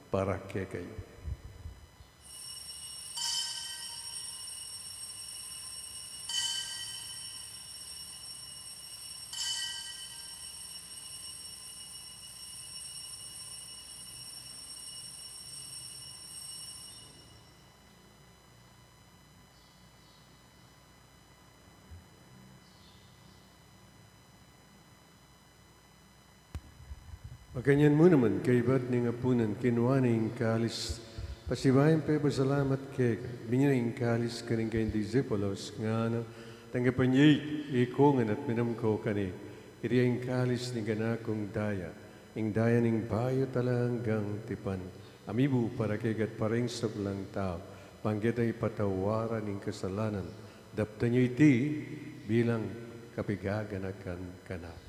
para kekayu. Makanyan mu naman, kaybat ning apunan, kinua ne ing kalis, pasibayu yang pepasalamat keka, binie ne ing kalis karing kayang disipulos, ngana, tanggapan ye iti, ikongan at minum ko keni, iti ing kalis ning kanakung daya, ing daya ning bayu at alang anggang tipan, a mibu para keka at para king sablang tau, ban ketang ipatawaran ing kasalanan. Daptan ye iti bilang kapigaganakan kanaku.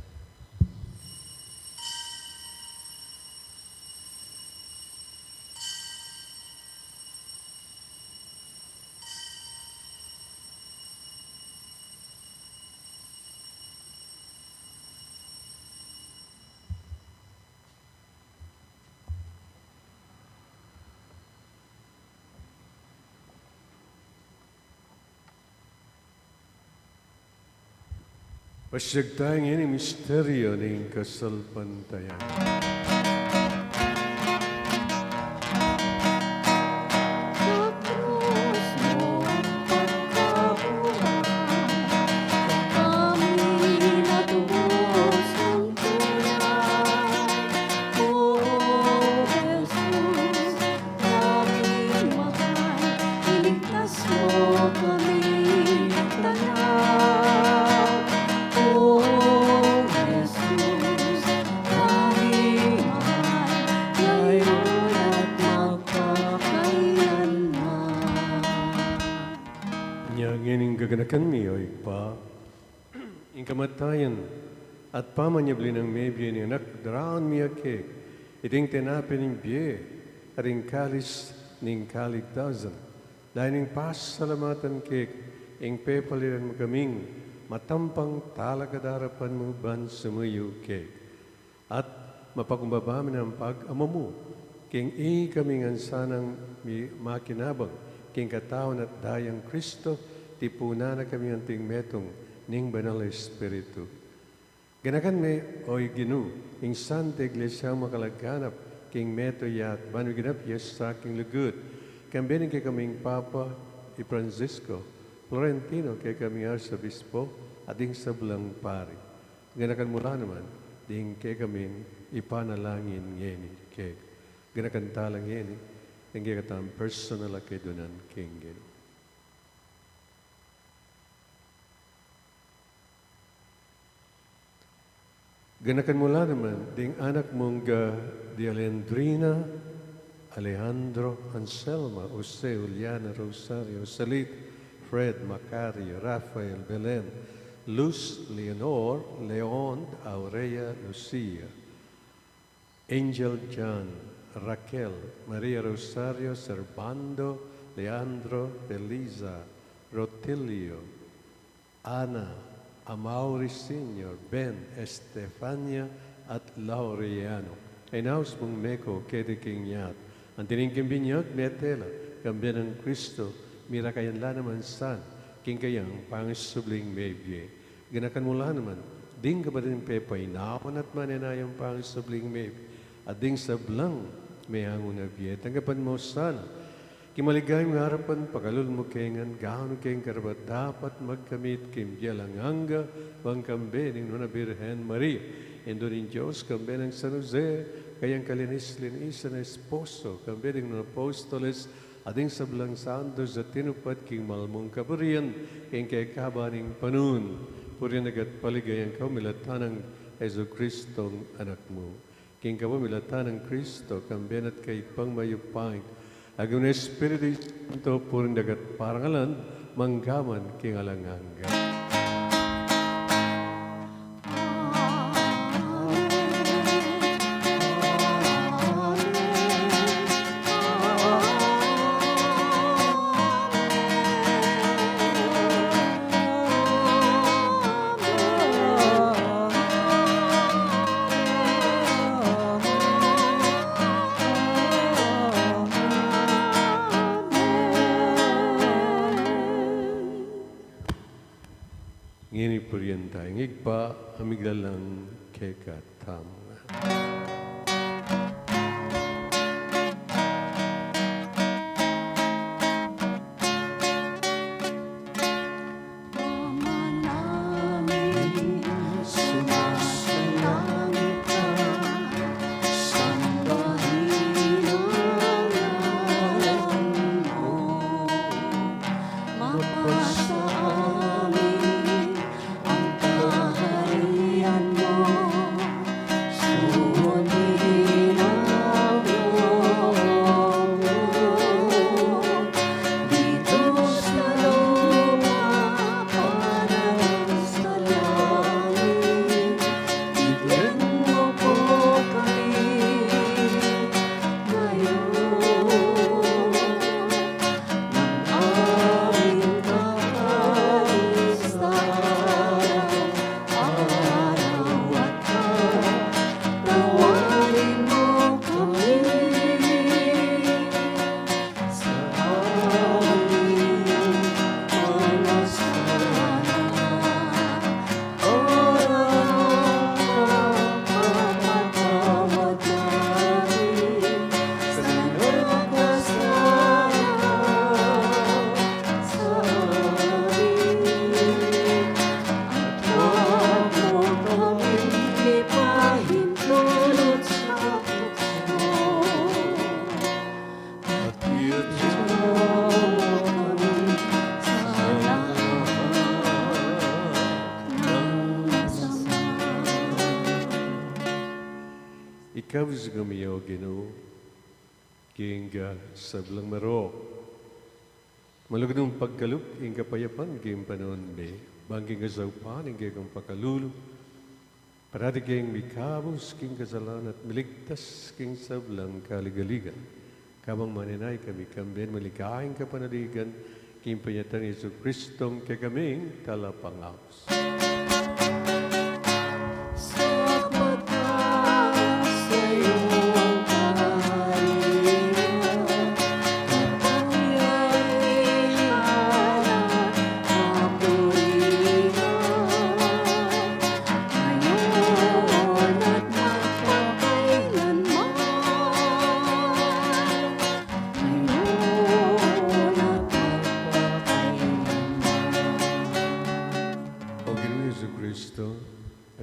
Pasiag tamu ngeni ing misteryu ning kasalpantayanan. Iligtas mo kami, Anak. O Jesus, kami mahal, ngayun at magpakailanman. Nya ngening gaganakan mi, O Ibpa, ing kamatayan at pamanyubli nang mebie ning Anak, daraun mi keka iting tinape ning bie at ing kalis ning kaligtasan. Daya ning pasalamatan keka, ing pepaliran mu kaming matampang talakad king arapan mu ban sumuyu keka. At mapakumbaba mi nang pag-amanu king ikami ngan sanang mi-, makinabang king katawan at dayang Kristo, tipunan na kami anting metung ning Banal Espiritu. Ganakan me, O Ginu, ing Santa Iglesia mu makalaganap king metung ya at ban miganap ya sa king lugud, kambe ning kekaming Papa i Francisco, Florentino, kekaming Arsobispo, at ding sablang pari. Ganakan mu la naman ding kekaming ipanalangin ngeni keka. Ganakan tala ngeni ding kekatang personal a kedunan king Ginu. Ganakan mu la naman ding anak mung ga Dialendrina, Alejandro, Anselma, Jose, Juliana, Rosario, Salit, Fred, Macario, Rafael, Belen, Luz, Leonor, Leon, Aurea, Lucia, Angel, John, Raquel, Maria Rosario, Servando, Leandro, Belisa, Rotilio, Ana, Amaury Senior, Ben, Estefania, at Laureano. Inaus mung meko keti king nyat, anti ning king binyag mete la, kambe nang Kristo, mirakayan la naman sana king kayang pangasubling mebie. Ganakan mu la naman ding kapatad ming pepainawan at manenayang pangasubling mebie, at ding sablang meangu na bie. Tanggapan mu sana king maligayang arapan, pakalulu mu ke ngan, gawan mu keng karapat-dapat magkamit king bie alang angga, bang kambe ning Nuan a Birhen Maria, Indu ning Dios, kambe nang San Jose, kayang kalinis-linisan a esposo, kambe ding Nuan a Apostoles, at ding sablang santos a tinupad king mal mung kaburian king kekaban ning panaun. Purian da ka at paligayan ka, milatan nang Jesucristong Anak mu. King kapamilatan nang Kristo, kambe na at kaybat mayupaya, agum ning Espiritu Santo, purian da ka at parangalan, mangga man king alang angga. Ngeni purian taya ing Ibpa a miglalang kekatamu. Mapasa amin ang kaharian mo. Sundin ang loob mo dito sa lupa, para sa langit. Bigyan mo po kami ngayon ng aming kakaisang araw-araw at patawarin mo kami sa aming mga sala. At iatid mo kami sa lahat ng masama. Ikabus kami, O Ginu, king sablang marok. Malugud mung pagkalub ing kapayapan king panaun mi, bang king kasaupan ning kekang pakalulu, parati keng mikabus king kasalanan at miligtas king sablang kaligaligan. Kabang manenaya kami, kambe ing maligayang kapanaligan, king panyatang Jesucristong kekaming Talapangabus. Sapagkat sa iyong kaharian, kapangyarihan, kapurian, ngayon at magpakailanman. Ngayon at magpakailanman. O Ginu,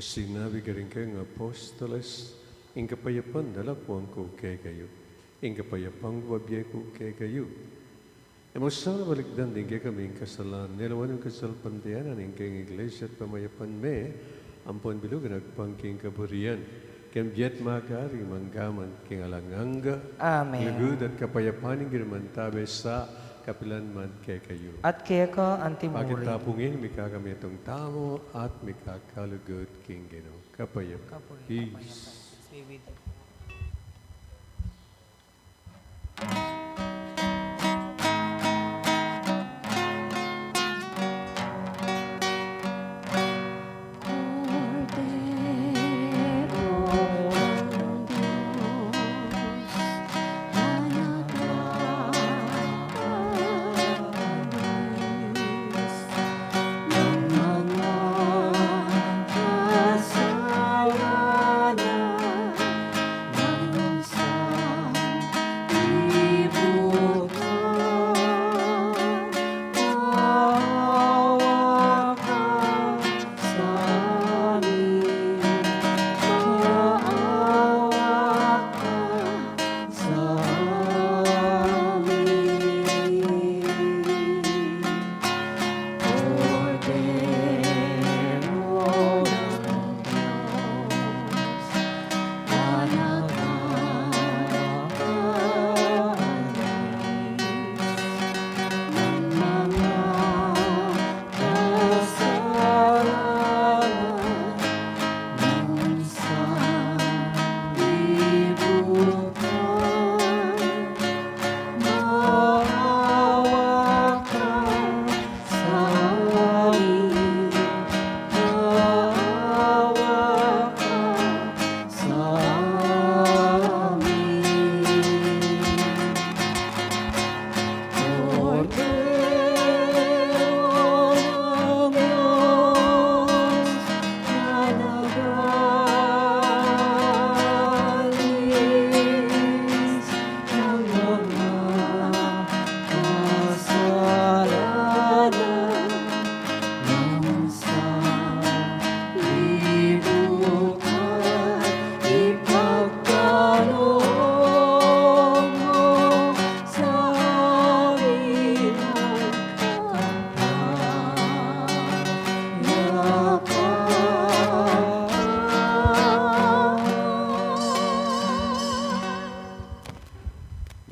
Sinabi karing kayang apostoles, ing kapayapan da la kuan ku kekayu, ing kapayapan ku bibie ku kekayu. E mu sana balikdan ding kekaming kasalanan, lawan ing kasalpantayanan ning kayang Iglesia at pamayapan me, ampon bilugan agpang king kaburian, king bie at mangari mangga man king alang angga. Amen. Lugud at kapayapan ning Ginu mantabe sa kapilan man kekayu. At keka antimurin. Pakit tamu pu ngeni mikakami atung tamu at mikakalugud king Ginu. Kapayapan. Kapayapan. Peace. Be with you.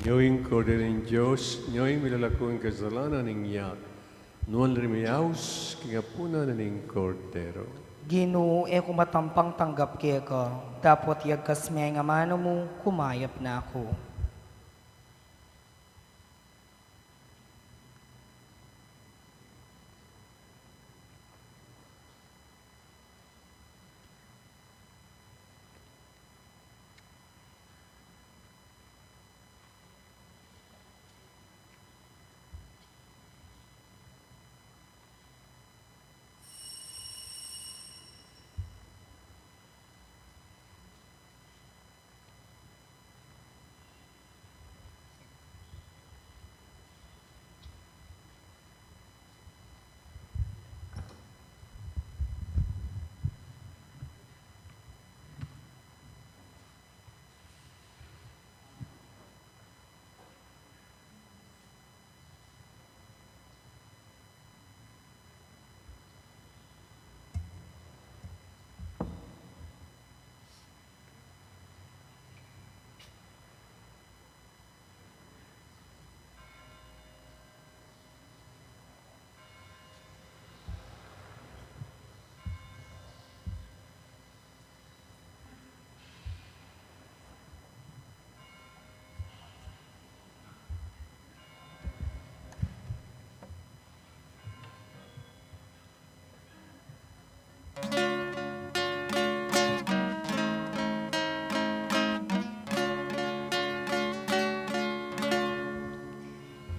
Nyo ing Kordero ning Dios, nyo ing milalaku king kasalanan ning yatu. Nuan la ring miyaus king apunan ning Kordero. Ginu, e ku matampang tanggap keka, dapot yagkas me ing amanu mu, kumayap na ku.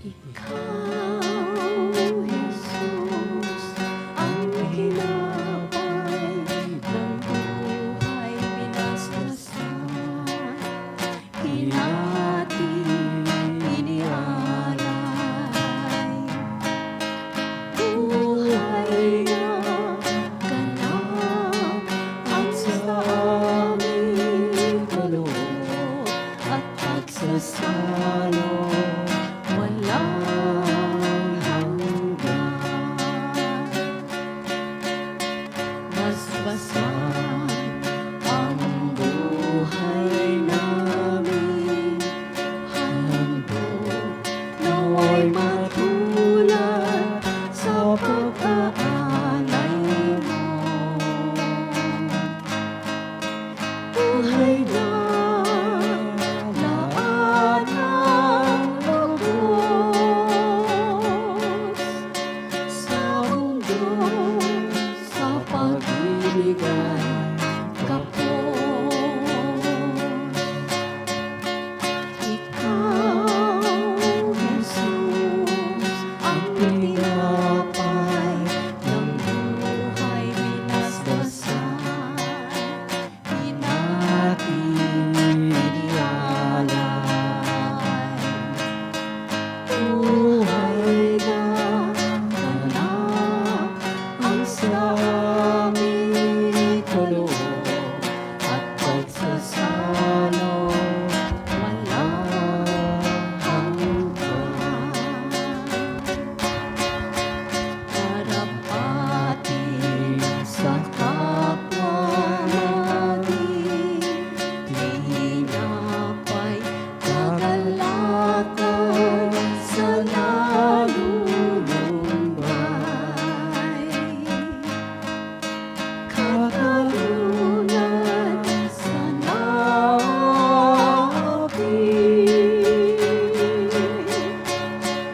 Ikaw, Jesus, ang tinapay ng buhay, binasbasan, hinati, inialay. Buhay na, ganap, Ay matulad sa pagkaanay mo. Buhay na lahat ng lubos sa mundo, sa pag-ibig ay kapos. Ikaw, Jesus, ang tinapay ng buhay, binasbasan, inatin, inialay. Buhay na, ganap ang sangkalo at pagsasalo walang hanggan. Karapat-dapat sa kapwa maging tinapay, kagalakan sa nalulumbay. Katarungan sa naapit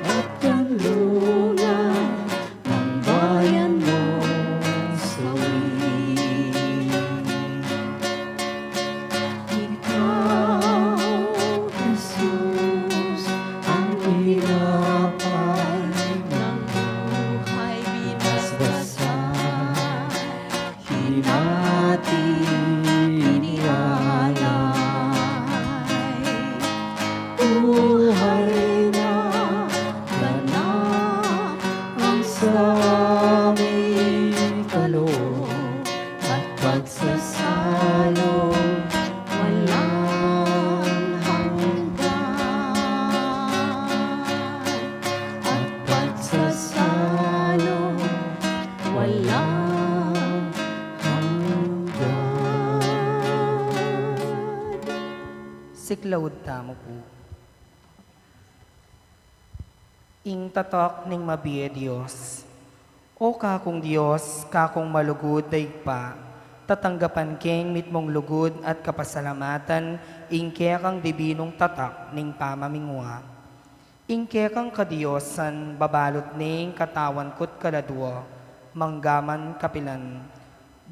at kanlungan ng bayan mong sawi. Ikaw, Jesus, ang tinapay ng buhay, binasbasan, inatin, inialay. Buhay na, ganap ang sangkalo at pagsasalo walang hanggan. At pagsasalo walang hanggan. Siklaud tamu pu. Ing tatak ning mabie Dios. O kakung Dios, kakung malugud a Ibpa, tatanggapan keng mitmung lugud at kapasalamatan ing kekang dibinung tatak ning pamamingua. Ing kekang kadiosan babalut ne ing katawan ku't kaladua, mangga man kapilan.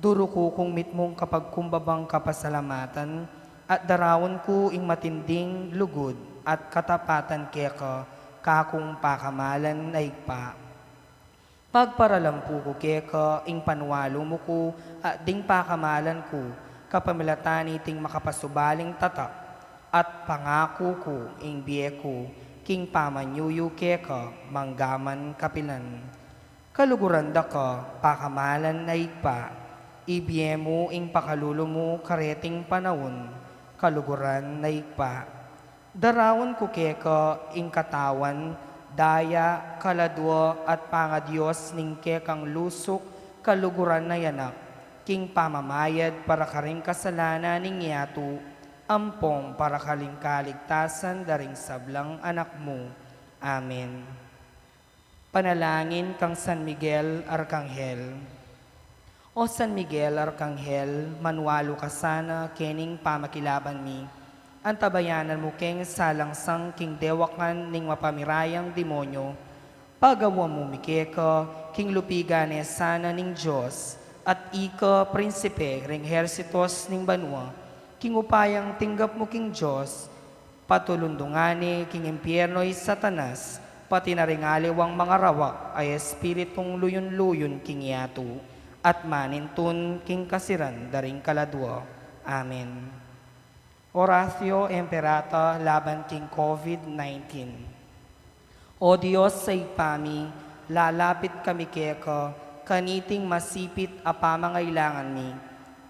Duruku kung mitmung kapagkumbabang kapasalamatan, at daraun ku ing matinding lugud at katapatan keka, kakung pakamalan a Ibpa. Pagparalampu ku keka ing panualu mu ku, at ding pakamalan ku, kapamilatan niting makapasubaling tatak, at pangaku ku ing bie ku, king pamanyuyu keka, mangga man kapilan. Kaluguran da ka, pakamalan a Ibpa, ibie mu ing pakalulu mu kareting panaun, kaluguran a Ibpa. Daraun ku keka ing katawan, daya, kaladua, at pangadios ning kekang lusuk, kaluguran a Anak, king pamamayad para karing kasalanan ning yatu, ampong para karing kaligtasan da ring sablang anak mu. Amen. Panalangin kang San Miguel Arkanghel. O San Miguel Arkanghel, manualu ka sana kening pamakilaban mi. Antabayanan mu keng salangsang king dewakan ning mapamirayang demonyo. Pagawan mu mi keka king lupigan ne sana ning Dios, at ika prinsipe ring ehersitos ning banua, king upayang tinggap mu king Dios, patulundungan ne king impierno i Satanas, pati na ring aliwang mangarawak a espiritung luyun-luyun king yatu, at manintun king kasiran da ring kaladua. Amen. Oratio Imperata laban king COVID nineteen. O Dios a Ibpa mi, lalapit kami keka, kaniting masipit a pamangailangan mi.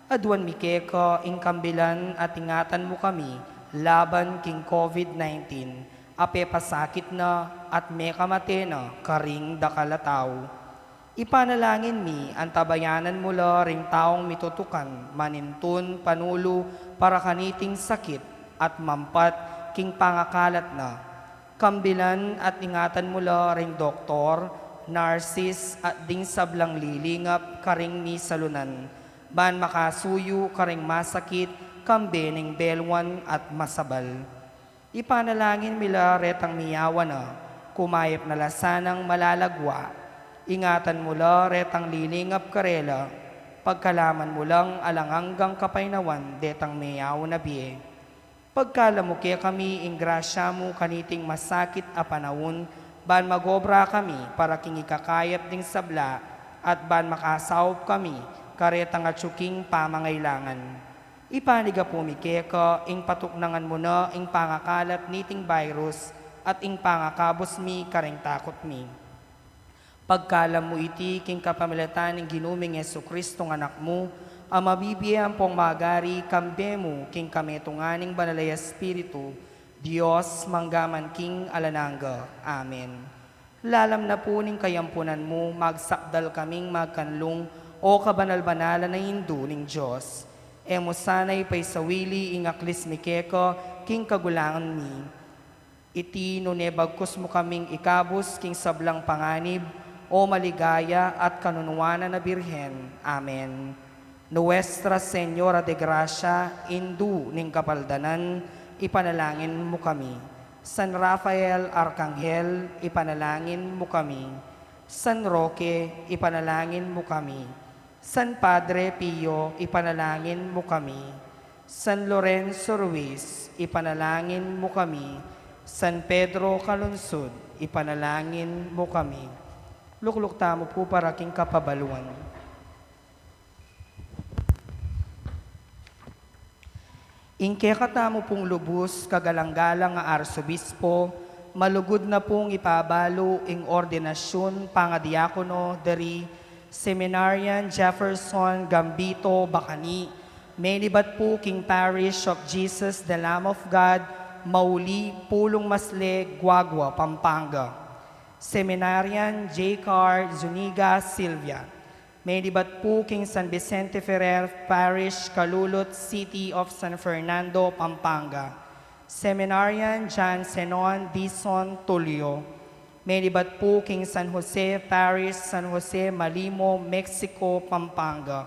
Aduan mi keka ing kambilan at ingatan mu kami laban king COVID nineteen, a pepasakit na at mekamate na karing dakal a tau. Ipanalangin mi, antabayanan mu la ring taung mitutukan, manintun panulu para kaniting sakit at mampat king pangakalat na. Kambilan at ingatan mu la ring doktor, narsis, at ding sablang lilingap karing misalunan, ban makasuyu karing masakit, kambe ning belwan at masabal. Ipanalangin mi la retang miyawa na, kumayap na la sanang malalagwa. Ingatan mu la retang lilingap karela, pagkalaman mu lang alang anggang kapaynawan detang miyawa na bie. Pagkalub mu kekami ing grasya mu kaniting masakit a panaun, ban magobra kami para king ikakayap ding sabla, at ban makasaup kami karetang atyu king pamangailangan. Ipanyawad mi keka ing patuknangan mu na ing pangakalat niting virus at ing pangakabus mi karing takut mi. Pagkalub mu iti king kapamilatan ning Ginu ming Jesucristo a Anak mu, a mabibie ampong magari kambe mu king kametungan ning Banal a Espiritu, Dios, mangga man king alang angga. Amen. Lalam na pu ning kayampunan mu, magsakdal kaming magkanlung, O kabanal-banalan a Indu ning Dios. E mu sana ipaisawili ing aklis mi keka king kagulangan mi. Iti nune bagkus mu kaming ikabus king sablang panganib, O maligaya at kanunuanan a Birhen. Amen. Nuestra Señora de Gracia, Indu ning Kapaldanan, ipanalangin mu kami. San Rafael Arkanghel, ipanalangin mu kami. San Roque, ipanalangin mu kami. San Padre Pio, ipanalangin mu kami. San Lorenzo Ruiz, ipanalangin mu kami. San Pedro Calungsod, ipanalangin mu kami. Lukluk tamu pu para king kapabaluan. Ing kekatamu pung lubus kagalang-galang a Arsobispo, malugud na pung ipabalu ing ordinasyun pangadiakono da ri Seminarian Jefferson Gambito Bacani, menibat pu king Parish of Jesus the Lamb of God, Mauli, Pulong Masle, Guagua, Pampanga. Seminarian J Car Zuniga Silvia, menibat pu king San Vicente Ferrer Parish, Calulot, City of San Fernando, Pampanga. Seminarian John Senon Dizon Tulio, menibat pu king San Jose Parish, San Jose, Malimo, Mexico, Pampanga.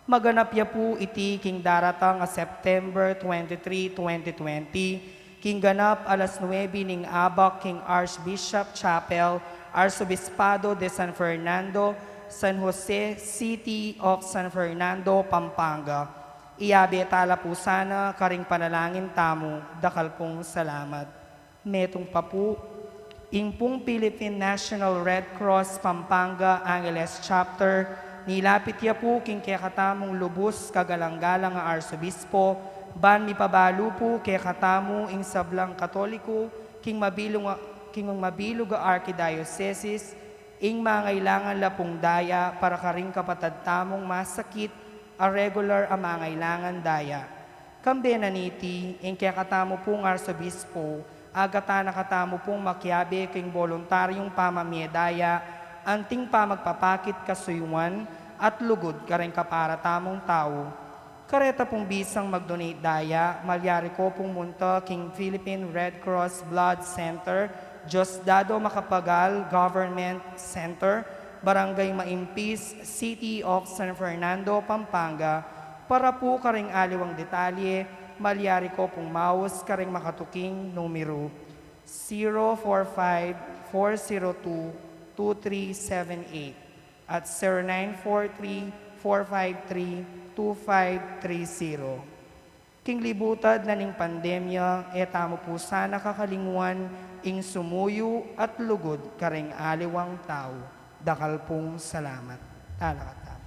Maganap ya pu iti king daratang a September twenty-three, twenty twenty, king ganap alas nuebe ning abak king Archbishop Chapel, Arsobispado de San Fernando, San Jose, City of San Fernando, Pampanga. Iyabe tala pu sana karing panalangin tamu. Dakal pung salamat. Metung pa pu, ing pung Philippine National Red Cross Pampanga Angeles Chapter, nilapit ya pu king kekatamung lubus kagalang-galang a Arsobispo, ban mipabalu pu kekatamu ing sablang Katoliko king mabilug a, king mabilug a arkidiosesis, ing mangailangan la pung daya para karing kapatad tamung masakit a regular a mangailangan daya. Kambe na niti, ing kekatamu pung Arsobispo, agatan na katamu pung makiabe king boluntaryung pamamie daya, anting pamagpapakit kasuyuan at lugud karing kapara tamung tau. Kareta pung bisang mag-donate daya, malyari ko pung munta king Philippine Red Cross Blood Center, Diosdado Macapagal Government Center, Barangay Maimpis, City of San Fernando, Pampanga. Para pu karing aliwang detalye, malyari ko pung maus karing makatuking numeru, zero four five, four zero two, two three seven eight at zero nine four three, four five three, two five three zero. King libutad na ning pandemya, e tamu pu sana kakalingwan ing sumuyu at lugud karing aliwang tau. Dakal pung salamat. Talakad tamu.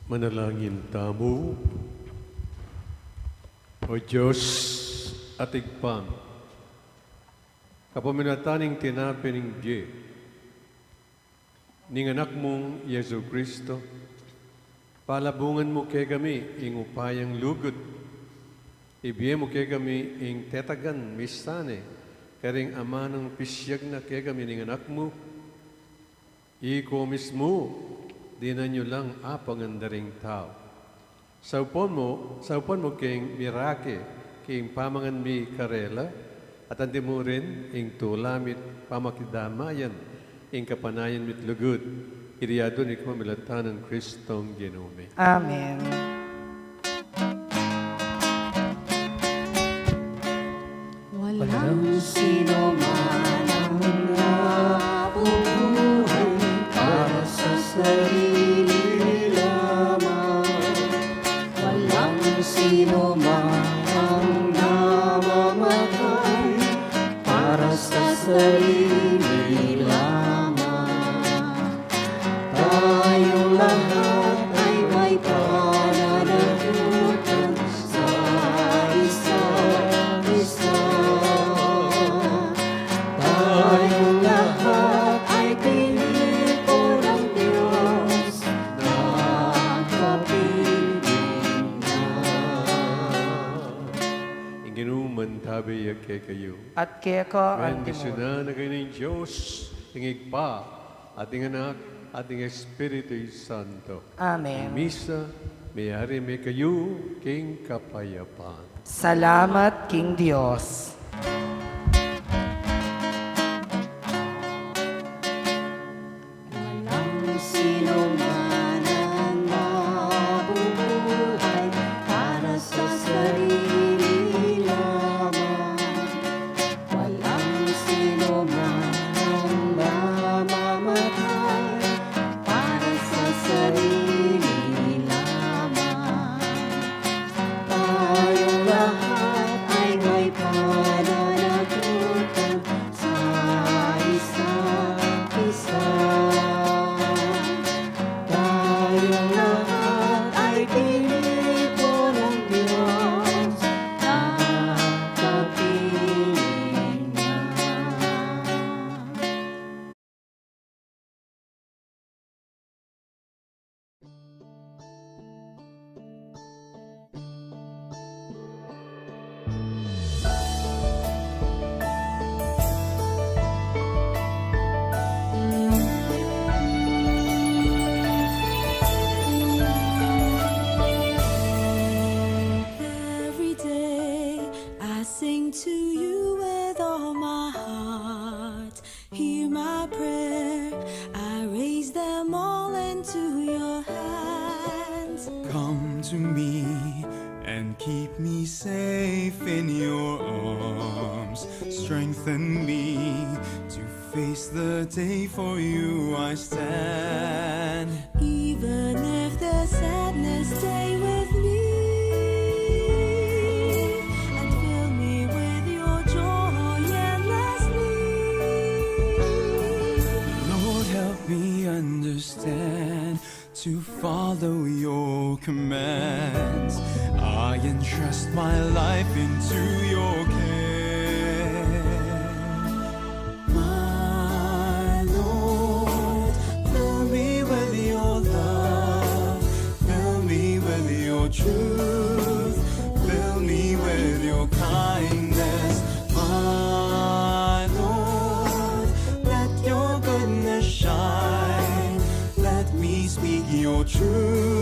Manalangin tamu. O Dios at Ibpa mi, kapamilatan ning tinape ning bie ning Anak mung Jesucristo, palabungan mu kekami ing upayang lugud. Ibie mu kekami ing tetagan misan e karing amanung pisyag na kekami ning Anak mu. Iko mismu, dinan yu lang apangan da ring tau. Saupan mu, saupan mu king mirake king pamangan mi karela, At anti mu rin ing tula mi't pamakidamayan, ing kapanayan mi't lugud, iti adwan mi king pamilatan nang Kristong Ginu mi. Amen. Walang sino man ang nabubuhay para sa sarili lamang. Walang sino man ang namamatay para sa sarili lamang. Tayong lahat ay may pananagutan sa isa't isa. Tayong lahat ay tinipo ng Diyos na kapiling niya. Ing Ginu mantabi ya kekayu. At keka anti mu rin. Bendisyunan na kayu ning Dios, ing Ibpa, at ing Anak, at ing Espiritu Santo. Amen. Ing misa meyari mi kayu king kapayapan. Salamat king Dios. Walang sino man ang mabubuhay para sa sarili lamang. Walang sino man ang mamamatay para sa sarili lamang. Tayong lahat ay may pananagutan sa isa't isa. Tayong lahat ay tinipo ng Diyos na kapiling niya. Every day I sing to you with all my heart. Hear my prayer, I raise them all into your hands. Come to me and keep me safe in your arms. Strengthen me to face the day, for you I stand. Even if the sadness stay with me, and fill me with your joy endlessly. Lord, help me understand to follow your commands. I entrust my life into your care. My Lord, fill me with your love, fill me with your truth, fill me with your kindness. My Lord, let your goodness shine, let me speak your truth.